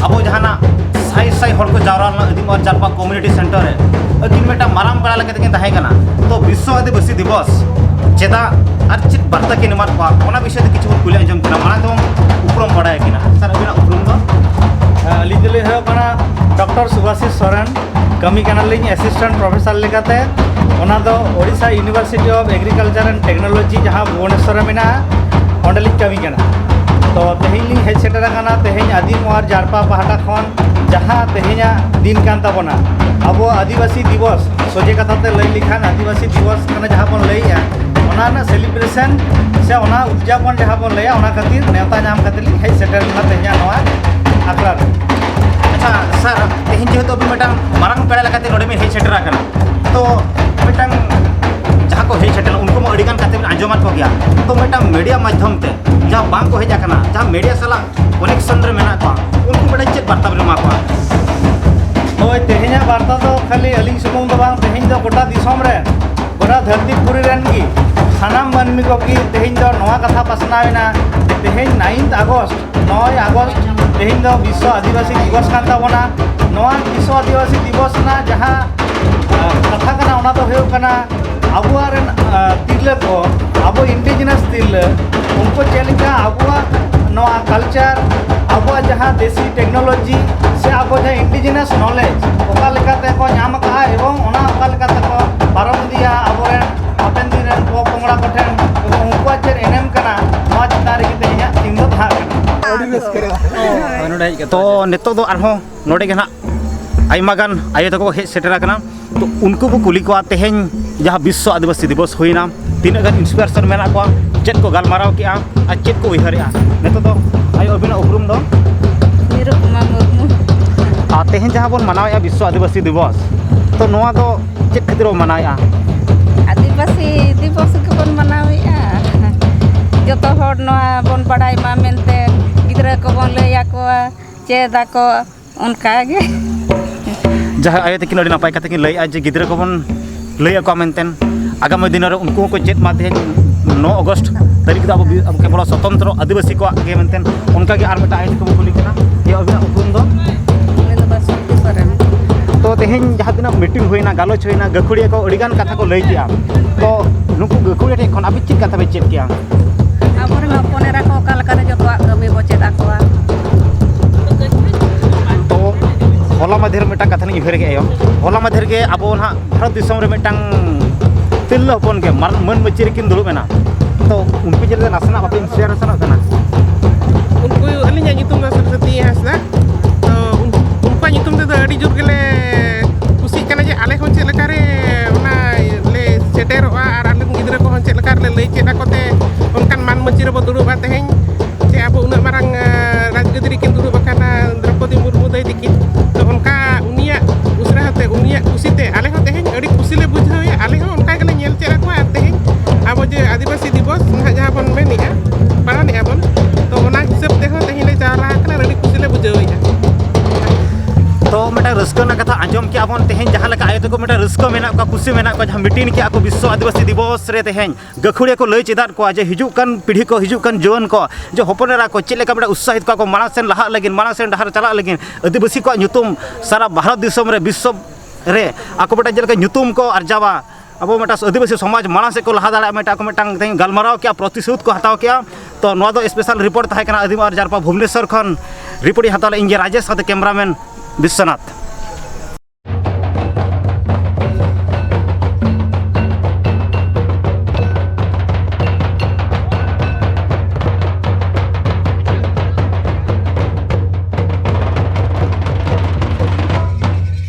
ᱟᱵᱚ ᱡᱟᱦᱟᱱᱟᱜ ᱥᱟᱭ ᱥᱟᱭ ᱦᱚᱲ ᱠᱚ ᱡᱟᱣᱨᱟ ᱞᱮᱱᱟ ᱟᱹᱫᱤᱢ ᱟᱨ ᱡᱟᱨᱯᱟ ᱠᱚᱢᱤᱭᱩᱱᱤᱴᱤ ᱥᱮᱱᱴᱟᱨ ᱨᱮ, ᱟᱹᱠᱤᱱ ᱢᱤᱫᱴᱟᱝ ᱢᱟᱨᱟᱝ ᱯᱮᱲᱟ ᱞᱮᱠᱟ ᱛᱮᱠᱤᱱ ᱛᱟᱦᱮᱸ ᱠᱟᱱᱟ᱾ ᱛᱚ ᱵᱤᱥᱥᱚ ᱟᱹᱫᱤᱵᱟᱹᱥᱤ ᱫᱤᱵᱚᱥ ᱪᱮᱫᱟᱜ ᱟᱨ ᱪᱮᱫ ᱵᱟᱨᱛᱟ ᱠᱤᱱ ᱮᱢᱟᱫ ᱠᱚᱣᱟ, ᱚᱱᱟ ᱵᱤᱥᱚᱭ ᱛᱮ ᱠᱤᱪᱷᱩ ᱵᱚᱱ ᱠᱩᱞᱤ ᱟᱸᱡᱚᱢ ᱠᱤᱱᱟ᱾ ᱢᱟᱲᱟᱝ ᱛᱮᱵᱚᱱ ᱩᱯᱨᱩᱢ ᱵᱟᱲᱟᱭ ᱠᱤᱱᱟ᱾ ᱥᱟᱨ, ᱟᱹᱵᱤᱱᱟᱜ ᱩᱯᱨᱩᱢ ᱫᱚ? ᱟᱹᱞᱤᱧ ᱫᱚᱞᱤᱧ ᱦᱩᱭᱩᱜ ᱠᱟᱱᱟ ᱰᱚᱠᱴᱚᱨ ᱥᱩᱵᱷᱟᱥᱤᱥ ᱥᱚᱨᱮᱱ᱾ ᱠᱟᱹᱢᱤ ᱠᱟᱱᱟᱞᱤᱧ ᱮᱥᱤᱥᱴᱮᱱᱴ ᱯᱨᱚᱯᱷᱮᱥᱚᱨ ᱞᱮᱠᱟᱛᱮ᱾ ᱚᱱᱟ ᱫᱚ Odisha university of agriculture and technology, ᱡᱟᱦᱟᱸ ᱵᱷᱩᱵᱚᱱᱮᱥᱚᱨ ᱨᱮ ᱢᱮᱱᱟᱜᱼᱟ, ᱚᱸᱰᱮᱞᱤᱧ ᱠᱟᱹᱢᱤ ᱠᱟᱱᱟ᱾ ᱛᱚ ᱛᱮᱦᱮᱧ ᱞᱤᱧ ᱦᱮᱡ ᱥᱮᱴᱮᱨ ᱟᱠᱟᱱᱟ, ᱛᱮᱦᱮᱧ ᱟᱹᱫᱤᱢ ᱟᱨ ᱡᱟᱨᱯᱟ ᱯᱟᱦᱴᱟ ᱠᱷᱚᱱ ᱡᱟᱦᱟᱸ ᱛᱮᱦᱮᱧᱟᱜ ᱫᱤᱱ ᱠᱟᱱ ᱛᱟᱵᱚᱱᱟ, ᱟᱵᱚ ᱟᱹᱫᱤᱵᱟᱹᱥᱤ ᱫᱤᱵᱚᱥ, ᱥᱚᱡᱷᱮ ᱠᱟᱛᱷᱟ ᱛᱮ ᱞᱟᱹᱭ ᱞᱮᱠᱷᱟᱱ ᱟᱹᱫᱤᱵᱟᱹᱥᱤ ᱫᱤᱵᱚᱥ ᱠᱟᱱᱟ ᱡᱟᱦᱟᱸ ᱵᱚᱱ ᱞᱟᱹᱭᱮᱜᱼᱟ, ᱚᱱᱟ ᱨᱮᱱᱟᱜ ᱥᱮᱞᱤᱵᱨᱮᱥᱚᱱ ᱥᱮ ᱚᱱᱟ ᱩᱫᱽᱡᱟᱯᱚᱱ ᱡᱟᱦᱟᱸ ᱵᱚᱱ ᱞᱟᱹᱭᱟ, ᱚᱱᱟ ᱠᱷᱟᱹᱛᱤᱨ ᱱᱮᱣᱛᱟ ᱧᱟᱢ ᱠᱟᱛᱮ ᱞᱤᱧ ᱦᱮᱡ ᱥᱮᱴᱮᱨ ᱞᱮᱱᱟ ᱛᱮᱦᱮᱧᱟᱜ ᱱᱚᱣᱟ ᱟᱠᱷᱲᱟ ᱨᱮ᱾ ᱟᱪᱪᱷᱟ ᱥᱟᱨ, ᱛᱮᱦᱮᱧ ᱡᱮᱦᱮᱛᱩ ᱟᱵᱤᱱ ᱢᱤᱫᱴᱟᱝ ᱢᱟᱨᱟᱝ ᱯᱮᱲᱟ ᱞᱮᱠᱟᱛᱮ ᱱᱚᱰᱮ ᱵᱤᱱ ᱦᱮᱡ ᱥᱮᱴᱮᱨ ᱟᱠᱟᱱᱟ, ᱛᱚ ᱢᱤᱫᱴᱟᱝ ᱡᱟᱦᱟᱸ ᱠᱚ ᱦᱮᱡ ᱥᱮᱴᱮᱨ ᱞᱮᱱᱟ, ᱩᱱᱠᱩ ᱢᱟ ᱟᱹᱰᱤ ᱜᱟᱱ ᱠᱟᱛᱮ ᱵᱤᱱ ᱟᱸᱡᱚᱢᱟᱫ ᱠᱚᱜᱮᱭᱟ, ᱛᱚ ᱢᱤᱫᱴᱟᱝ ᱢᱤᱰᱤᱭᱟ ᱢᱟᱫᱽᱫᱷᱚᱢ ᱛᱮ ᱡᱟᱦᱟᱸ ᱵᱟᱝ ᱠᱚ ᱦᱮᱡ ᱟᱠᱟᱱᱟ, ᱡᱟᱦᱟᱸ ᱢᱤᱰᱤᱭᱟ ᱥᱟᱞᱟᱜ ᱠᱚᱱᱮᱠᱥᱚᱱ ᱨᱮ ᱢᱮᱱᱟᱜ ᱠᱚᱣᱟ, ᱩᱱᱠᱩ ᱢᱤᱫᱴᱟᱝ ᱪᱮᱫ ᱵᱟᱨᱛᱟ ᱵᱤᱱ ᱮᱢᱟ ᱠᱚᱣᱟ? ᱦᱳᱭ, ᱛᱮᱦᱮᱧᱟᱜ ᱵᱟᱨᱛᱟ ᱫᱚ ᱠᱷᱟᱹᱞᱤ ᱟᱹᱞᱤᱧ ᱥᱩᱢᱩᱝ ᱫᱚ ᱵᱟᱝ, ᱛᱮᱦᱮᱧ ᱫᱚ ᱜᱚᱴᱟ ᱫᱤᱥᱚᱢ ᱨᱮᱱ, ᱜᱚᱴᱟ ᱫᱷᱟᱹᱨᱛᱤ ᱯᱩᱨᱤ ᱨᱮᱱ ᱜᱮ ᱥᱟᱱᱟᱢ ᱢᱟᱹᱱᱢᱤ ᱠᱚᱜᱮ ᱛᱮᱦᱮᱧ ᱫᱚ ᱱᱚᱣᱟ ᱠᱟᱛᱷᱟ ᱯᱟᱥᱱᱟᱣ ᱮᱱᱟ ᱡᱮ ᱛᱮᱦᱮᱧ ᱱᱟᱭᱤᱱᱛᱷ ᱟᱜᱚᱥᱴ, ᱱᱚᱭ ᱟᱜᱚᱥᱴ, ᱛᱮᱦᱮᱧ ᱫᱚ ᱵᱤᱥᱥᱚ ᱟᱹᱫᱤᱵᱟᱹᱥᱤ ᱫᱤᱵᱚᱥ ᱠᱟᱱ ᱛᱟᱵᱚᱱᱟ᱾ ᱱᱚᱣᱟ ᱵᱤᱥᱥᱚ ᱟᱹᱫᱤᱵᱟᱹᱥᱤ ᱫᱤᱵᱚᱥ ᱨᱮᱱᱟᱜ ᱡᱟᱦᱟᱸ, ᱟᱸ, ᱠᱟᱛᱷᱟ ᱠᱟᱱᱟ, ᱚᱱᱟ ᱫᱚ ᱦᱩᱭᱩᱜ ᱠᱟᱱᱟ ᱟᱵᱚᱣᱟᱜ ᱨᱮᱱ, ᱟ, ᱛᱤᱨᱞᱟᱹ ᱠᱚ, ᱟᱵᱚ indigenous ᱛᱤᱨᱞᱟᱹ, ᱩᱱᱠᱩ ᱪᱮᱫ ᱞᱮᱠᱟ ᱟᱵᱚᱣᱟᱜ ᱱᱚᱣᱟ culture, ᱟᱵᱚᱣᱟᱜ ᱡᱟᱦᱟᱸ ᱫᱮᱥᱤ technology ᱥᱮ ᱟᱵᱚ ᱡᱟᱦᱟᱸ indigenous knowledge ᱚᱠᱟ ᱞᱮᱠᱟᱛᱮ ᱠᱚ ᱧᱟᱢ ᱟᱠᱟᱫᱼᱟ ᱮᱵᱚᱝ ᱚᱱᱟ ᱚᱠᱟ ᱞᱮᱠᱟᱛᱮ ᱠᱚ ᱯᱟᱨᱚᱢ ᱤᱫᱤᱭᱟ ᱟᱵᱚᱨᱮᱱ ᱦᱟᱯᱮᱱ ᱫᱤᱱ ᱨᱮᱱ ᱯᱚᱼᱯᱚᱝᱲᱟ ᱠᱚᱴᱷᱮᱱ ᱮᱵᱚᱝ ᱩᱱᱠᱩᱣᱟᱜ ᱪᱮᱫ ᱮᱱᱮᱢ ᱠᱟᱱᱟ, ᱱᱚᱣᱟ ᱪᱮᱛᱟᱱ ᱨᱮᱜᱮ ᱛᱮᱦᱮᱧᱟᱜ ᱛᱤᱸᱜᱩ ᱛᱟᱦᱮᱸ ᱠᱟᱱᱟ᱾ ᱟᱹᱰᱤ ᱨᱟᱹᱥᱠᱟᱹ ᱨᱮ᱾ ᱦᱳᱭ, ᱱᱚᱰᱮ ᱦᱮᱡ ᱠᱟᱛᱮ᱾ ᱛᱚ ᱱᱤᱛᱚᱜ ᱫᱚ ᱟᱨᱦᱚᱸ ᱱᱚᱰᱮ ᱜᱮ ᱱᱟᱦᱟᱜ ᱟᱭᱢᱟ ᱜᱟᱱ ᱟᱭᱳ ᱛᱟᱠᱚ ᱠᱚ ᱦᱮᱡ ᱥᱮᱴᱮᱨ ᱟᱠᱟᱱᱟ᱾ ᱛᱚ ᱩᱱᱠᱩ ᱵᱚ ᱠᱩᱞᱤ ᱠᱚᱣᱟ ᱛᱮᱦᱮᱧ ᱡᱟᱦᱟᱸ ᱵᱤᱥᱥᱚ ᱟᱹᱫᱤᱵᱟᱹᱥᱤ ᱫᱤᱵᱚᱥ ᱦᱩᱭᱱᱟ, ᱛᱤᱱᱟᱹᱜ ᱜᱟᱱ inspiration ᱢᱮᱱᱟᱜ ᱠᱚᱣᱟ, ᱪᱮᱫ ᱠᱚ ᱜᱟᱞᱢᱟᱨᱟᱣ ᱠᱮᱜᱼᱟ ᱟᱨ ᱪᱮᱫ ᱠᱚ ᱩᱭᱦᱟᱹᱨᱮᱜᱼᱟ᱾ ᱱᱤᱛᱚᱜ ᱫᱚ ᱟᱭᱳ, ᱟᱹᱵᱤᱱᱟᱜ ᱩᱯᱨᱩᱢ ᱫᱚ? ᱱᱤᱨᱩᱯᱚᱢᱟ ᱢᱩᱨᱢᱩ᱾ ᱟᱨ ᱛᱮᱦᱮᱧ ᱡᱟᱦᱟᱸ ᱵᱚᱱ ᱢᱟᱱᱟᱣᱮᱜᱼᱟ ᱵᱤᱥᱥᱚ ᱟᱹᱫᱤᱵᱟᱹᱥᱤ ᱫᱤᱵᱚᱥ, ᱛᱚ ᱱᱚᱣᱟ ᱫᱚ ᱪᱮᱫ ᱠᱷᱟᱹᱛᱤᱨ ᱵᱚᱱ ᱢᱟᱱᱟᱣᱮᱜᱼᱟ? ᱟᱹᱫᱤᱵᱟᱹᱥᱤ ᱫᱤᱵᱚᱥ ᱜᱮᱵᱚᱱ ᱢᱟᱱᱟᱣᱮᱜᱼᱟ᱾ ᱡᱚᱛᱚ ᱦᱚᱲ ᱱᱚᱣᱟ ᱵᱚᱱ ᱵᱟᱲᱟᱭ ᱢᱟ ᱢᱮᱱᱛᱮ ᱜᱤᱫᱽᱨᱟᱹ ᱠᱚᱵᱚᱱ ᱞᱟᱹᱭ ᱟᱠᱚᱣᱟ, ᱪᱮᱫ ᱟᱠᱚ, ᱚᱱᱠᱟ ᱜᱮ᱾ ᱡᱟᱦᱟᱸ ᱟᱭᱳ ᱛᱟᱹᱠᱤᱱ ᱟᱹᱰᱤ ᱱᱟᱯᱟᱭ ᱠᱟᱛᱷᱟ ᱠᱤᱱ ᱞᱟᱹᱭᱮᱜᱼᱟ ᱡᱮ ᱜᱤᱫᱽᱨᱟᱹ ᱠᱚᱵᱚᱱ ᱞᱟᱹᱭ ᱟᱠᱚᱣᱟ ᱢᱮᱱᱛᱮ, ᱟᱜᱟᱢᱤ ᱫᱤᱱ ᱨᱮ ᱩᱱᱠᱩ ᱦᱚᱸᱠᱚ ᱪᱮᱫ ᱢᱟ ᱛᱮᱦᱮᱧ ᱱᱚ ᱟᱜᱚᱥᱴ ᱛᱟᱹᱨᱤᱠᱷ ᱫᱚ ᱟᱵᱚ ᱵᱤ-, ᱟᱵᱚ ᱠᱮᱵᱚᱞ ᱥᱚᱛᱚᱱᱛᱨᱚ ᱟᱹᱫᱤᱵᱟᱹᱥᱤ ᱠᱚᱣᱟᱜ ᱜᱮ ᱢᱮᱱᱛᱮ᱾ ᱚᱱᱠᱟ ᱜᱮ ᱟᱨ ᱢᱤᱫᱴᱟᱝ ᱟᱭᱳ ᱛᱟᱠᱚ ᱵᱚᱱ ᱠᱩᱞᱤ ᱠᱟᱱᱟ, ᱡᱮ ᱟᱹᱵᱤᱱᱟᱜ ᱩᱯᱨᱩᱢ ᱫᱚ? ᱟᱹᱞᱤᱧ ᱫᱚ ᱵᱟᱥᱚᱱᱛᱤ ᱥᱚᱨᱮᱱ᱾ ᱛᱚ ᱛᱮᱦᱮᱧ ᱡᱟᱦᱟᱸ ᱛᱤᱱᱟᱹᱜ meeting ᱦᱩᱭᱱᱟ, ᱜᱟᱞᱚᱪ ᱦᱩᱭᱱᱟ, ᱜᱟᱹᱠᱷᱩᱲᱤᱭᱟᱹ ᱠᱚ ᱟᱹᱰᱤ ᱜᱟᱱ ᱠᱟᱛᱷᱟ ᱠᱚ ᱞᱟᱹᱭ ᱠᱮᱜᱼᱟ, ᱛᱚ ᱱᱩᱠᱩ ᱜᱟᱹᱠᱷᱩᱲᱤᱭᱟᱹ ᱴᱷᱮᱱ ᱠᱷᱚᱱ ᱟᱹᱵᱤᱱ ᱪᱮᱫ ᱠᱟᱛᱷᱟ ᱵᱤᱱ ᱪᱮᱫ ᱠᱮᱜᱼᱟ? ᱟᱵᱚᱨᱮᱱ ᱦᱚᱯᱚᱱ ᱮᱨᱟ ᱠᱚ ᱚᱠᱟ ᱞᱮᱠᱟᱛᱮ ᱡᱚᱛᱚᱣᱟᱜ ᱠᱟᱹᱢᱤ ᱵᱚ ᱪᱮᱫ ᱟᱠᱚᱣᱟ᱾ ᱛᱚ ᱦᱚᱞᱟ ᱢᱟᱫᱷᱮᱨ ᱢᱤᱫᱴᱟᱝ ᱠᱟᱛᱷᱟ ᱞᱤᱧ ᱩᱭᱦᱟᱹᱨ ᱠᱮᱜᱼᱟ, ᱦᱚᱞᱟ ᱢᱟᱫᱷᱮᱨ ᱜᱮ ᱟᱵᱚ ᱱᱟᱦᱟᱜ ᱵᱷᱟᱨᱚᱛ ᱫᱤᱥᱚᱢ ᱨᱮ ᱢᱤᱫᱴᱟᱝ ᱛᱤᱨᱞᱟᱹ ᱦᱚᱯᱚᱱ ᱜᱮ ᱢᱟᱨ-, ᱢᱟᱹᱱ ᱢᱟᱹᱪᱤ ᱨᱮᱠᱤᱱ ᱫᱩᱲᱩᱵ ᱮᱱᱟ᱾ ᱛᱚ ᱩᱱᱠᱩ ᱪᱮᱫ ᱞᱮᱠᱟ ᱱᱟᱥᱮᱱᱟᱜ ᱵᱟᱯᱮ inspire ᱥᱟᱱᱟᱜ ᱠᱟᱱᱟ? ᱩᱱᱠᱩ, ᱟᱹᱞᱤᱧᱟᱜ ᱧᱩᱛᱩᱢ ᱫᱚ ᱥᱚᱨᱚᱥᱚᱛᱤ ᱦᱟᱸᱥᱫᱟ᱾ ᱛᱚ ᱩᱱ-, ᱩᱱᱠᱩᱣᱟᱜ ᱧᱩᱛᱩᱢ ᱛᱮᱫᱚ ᱟᱹᱰᱤ ᱡᱳᱨ ᱜᱮᱞᱮ ᱠᱩᱥᱤᱜ ᱠᱟᱱᱟ ᱡᱮ ᱟᱞᱮ ᱦᱚᱸ ᱪᱮᱫ ᱞᱮᱠᱟᱨᱮ ᱚᱱᱟ ᱞᱮ ᱥᱮᱴᱮᱨᱚᱜᱼᱟ ᱟᱨ ᱟᱞᱮ ᱨᱮᱱ ᱜᱤᱫᱽᱨᱟᱹ ᱠᱚᱦᱚᱸ ᱪᱮᱫ ᱞᱮᱠᱟ ᱨᱮᱞᱮ ᱞᱟᱹᱭ ᱪᱮᱫ ᱟᱠᱚ ᱛᱮ ᱚᱱᱠᱟᱱ ᱢᱟᱹᱱ ᱢᱟᱹᱪᱤ ᱨᱮᱵᱚ ᱫᱩᱲᱩᱵᱼᱟ ᱛᱮᱦᱮᱧ᱾ ᱡᱮ ᱟᱵᱚ ᱩᱱᱟᱹᱜ ᱢᱟᱨᱟᱝ, ᱟᱸ, ᱨᱟᱡᱽᱜᱟᱹᱫᱤ ᱨᱮᱠᱤᱱ ᱫᱩᱲᱩᱵ ᱟᱠᱟᱱᱟ ᱫᱨᱚᱯᱚᱫᱤ ᱢᱩᱨᱢᱩ ᱫᱟᱹᱭ ᱛᱟᱹᱠᱤᱱ᱾ ᱛᱚ ᱚᱱᱠᱟ ᱩᱱᱤᱭᱟᱜ ᱩᱥᱨᱟᱦᱟ ᱛᱮ, ᱩᱱᱤᱭᱟᱜ ᱠᱩᱥᱤ ᱛᱮ ᱟᱞᱮ ᱦᱚᱸ ᱛᱮᱦᱮᱧ ᱟᱹᱰᱤ ᱠᱩᱥᱤ ᱞᱮ ᱵᱩᱡᱷᱟᱹᱣᱮᱫᱼᱟ᱾ ᱟᱞᱮ ᱦᱚᱸ ᱚᱱᱠᱟ ᱜᱮᱞᱮ ᱧᱮᱞ ᱪᱮᱫ ᱟᱠᱚᱣᱟ ᱟᱨ ᱛᱮᱦᱮᱧ ᱟᱵᱚ ᱡᱮ ᱟᱹᱫᱤᱵᱟᱹᱥᱤ ᱫᱤᱵᱚᱥ ᱱᱟᱦᱟᱜ ᱡᱟᱦᱟᱸ ᱵᱚᱱ ᱢᱮᱱᱮᱫᱼᱟ, ᱯᱟᱞᱚᱱᱮᱫᱼᱟ ᱵᱚᱱ, ᱛᱚ ᱚᱱᱟ ᱦᱤᱥᱟᱹᱵ ᱛᱮᱦᱚᱸ ᱛᱮᱦᱮᱧ ᱞᱮ ᱡᱟᱣᱨᱟ ᱟᱠᱟᱱᱟ ᱟᱨ ᱟᱹᱰᱤ ᱠᱩᱥᱤ ᱞᱮ ᱵᱩᱡᱷᱟᱹᱣᱮᱫᱼᱟ᱾ ᱛᱚ ᱢᱤᱫᱴᱟᱝ ᱨᱟᱹᱥᱠᱟᱹ ᱨᱮᱱᱟᱜ ᱠᱟᱛᱷᱟ ᱟᱸᱡᱚᱢ ᱠᱮᱜᱼᱟ ᱵᱚᱱ, ᱛᱮᱦᱮᱧ ᱡᱟᱦᱟᱸ ᱞᱮᱠᱟ ᱟᱭᱳ ᱛᱟᱠᱚ ᱢᱤᱫᱴᱟᱝ ᱨᱟᱹᱥᱠᱟᱹ ᱢᱮᱱᱟᱜ ᱠᱚᱣᱟ, ᱠᱩᱥᱤ ᱢᱮᱱᱟᱜ ᱠᱚᱣᱟ, ᱡᱟᱦᱟᱸ meeting ᱠᱮᱜᱼᱟ ᱠᱚ ᱵᱤᱥᱥᱚ ᱟᱹᱫᱤᱵᱟᱹᱥᱤ ᱫᱤᱵᱚᱥ ᱨᱮ ᱛᱮᱦᱮᱧ ᱜᱟᱹᱠᱷᱩᱲᱤᱭᱟᱹ ᱠᱚ ᱞᱟᱹᱭ ᱪᱮᱫᱟᱜ ᱠᱚᱣᱟ ᱡᱮ ᱦᱤᱡᱩᱜ ᱠᱟᱱ ᱯᱤᱲᱦᱤ ᱠᱚ, ᱦᱤᱡᱩᱜ ᱠᱟᱱ ᱡᱩᱣᱟᱹᱱ ᱠᱚ, ᱡᱮ ᱦᱚᱯᱚᱱ ᱮᱨᱟ ᱠᱚ ᱪᱮᱫ ᱞᱮᱠᱟ ᱢᱤᱫᱴᱟᱝ ᱩᱛᱥᱟᱦᱤᱛ ᱠᱚᱣᱟ ᱠᱚ ᱢᱟᱲᱟᱝ ᱥᱮᱱ ᱞᱟᱦᱟᱜ ᱞᱟᱹᱜᱤᱫ, ᱢᱟᱲᱟᱝ ᱥᱮᱱ ᱰᱟᱦᱟᱨ ᱪᱟᱞᱟᱜ ᱞᱟᱹᱜᱤᱫ, ᱟᱹᱫᱤᱵᱟᱹᱥᱤ ᱠᱚᱣᱟᱜ ᱧᱩᱛᱩᱢ ᱥᱟᱨᱟ ᱵᱷᱟᱨᱚᱛ ᱫᱤᱥᱚᱢ ᱨᱮ ᱵᱤᱥᱥᱚ ᱨᱮ ᱟᱠᱚ ᱢᱤᱫᱴᱟᱝ ᱪᱮᱫ ᱞᱮᱠᱟ ᱧᱩᱛᱩᱢ ᱠᱚ ᱟᱨᱡᱟᱣᱟ, ᱟᱵᱚ ᱢᱤᱫᱴᱟᱝ ᱟᱹᱫᱤᱵᱟᱹᱥᱤ ᱥᱚᱢᱟᱡᱽ ᱢᱟᱲᱟᱝ ᱥᱮᱫ ᱠᱚ ᱞᱟᱦᱟ ᱫᱟᱲᱮᱭᱟᱜᱼᱟ, ᱢᱤᱫᱴᱟᱝ ᱟᱠᱚ ᱢᱤᱫᱴᱟᱝ ᱛᱮᱦᱮᱧ ᱜᱟᱞᱢᱟᱨᱟᱣ ᱠᱮᱜᱼᱟ, ᱯᱨᱚᱛᱤᱥᱳᱫᱷ ᱠᱚ ᱦᱟᱛᱟᱣ ᱠᱮᱜᱼᱟ᱾ ᱛᱚ ᱱᱚᱣᱟ ᱫᱚ ᱥᱯᱮᱥᱟᱞ ᱨᱤᱯᱳᱨᱴ ᱛᱟᱦᱮᱸ ᱠᱟᱱᱟ ᱟᱹᱫᱤᱢ ᱟᱨ ᱡᱟᱨᱯᱟ ᱵᱷᱩᱵᱽᱱᱮᱥᱚᱨ ᱠᱷᱚᱱ᱾ ᱨᱤᱯᱳᱨᱴ ᱤᱧ ᱦᱟᱛᱟᱣ ᱞᱮᱫᱼᱟ ᱤᱧ ᱜᱮ ᱨᱟᱡᱮᱥ, ᱥᱟᱶᱛᱮ ᱠᱮᱢᱨᱟᱢᱮᱱ ᱵᱤᱥᱥᱚᱱᱟᱛᱷ᱾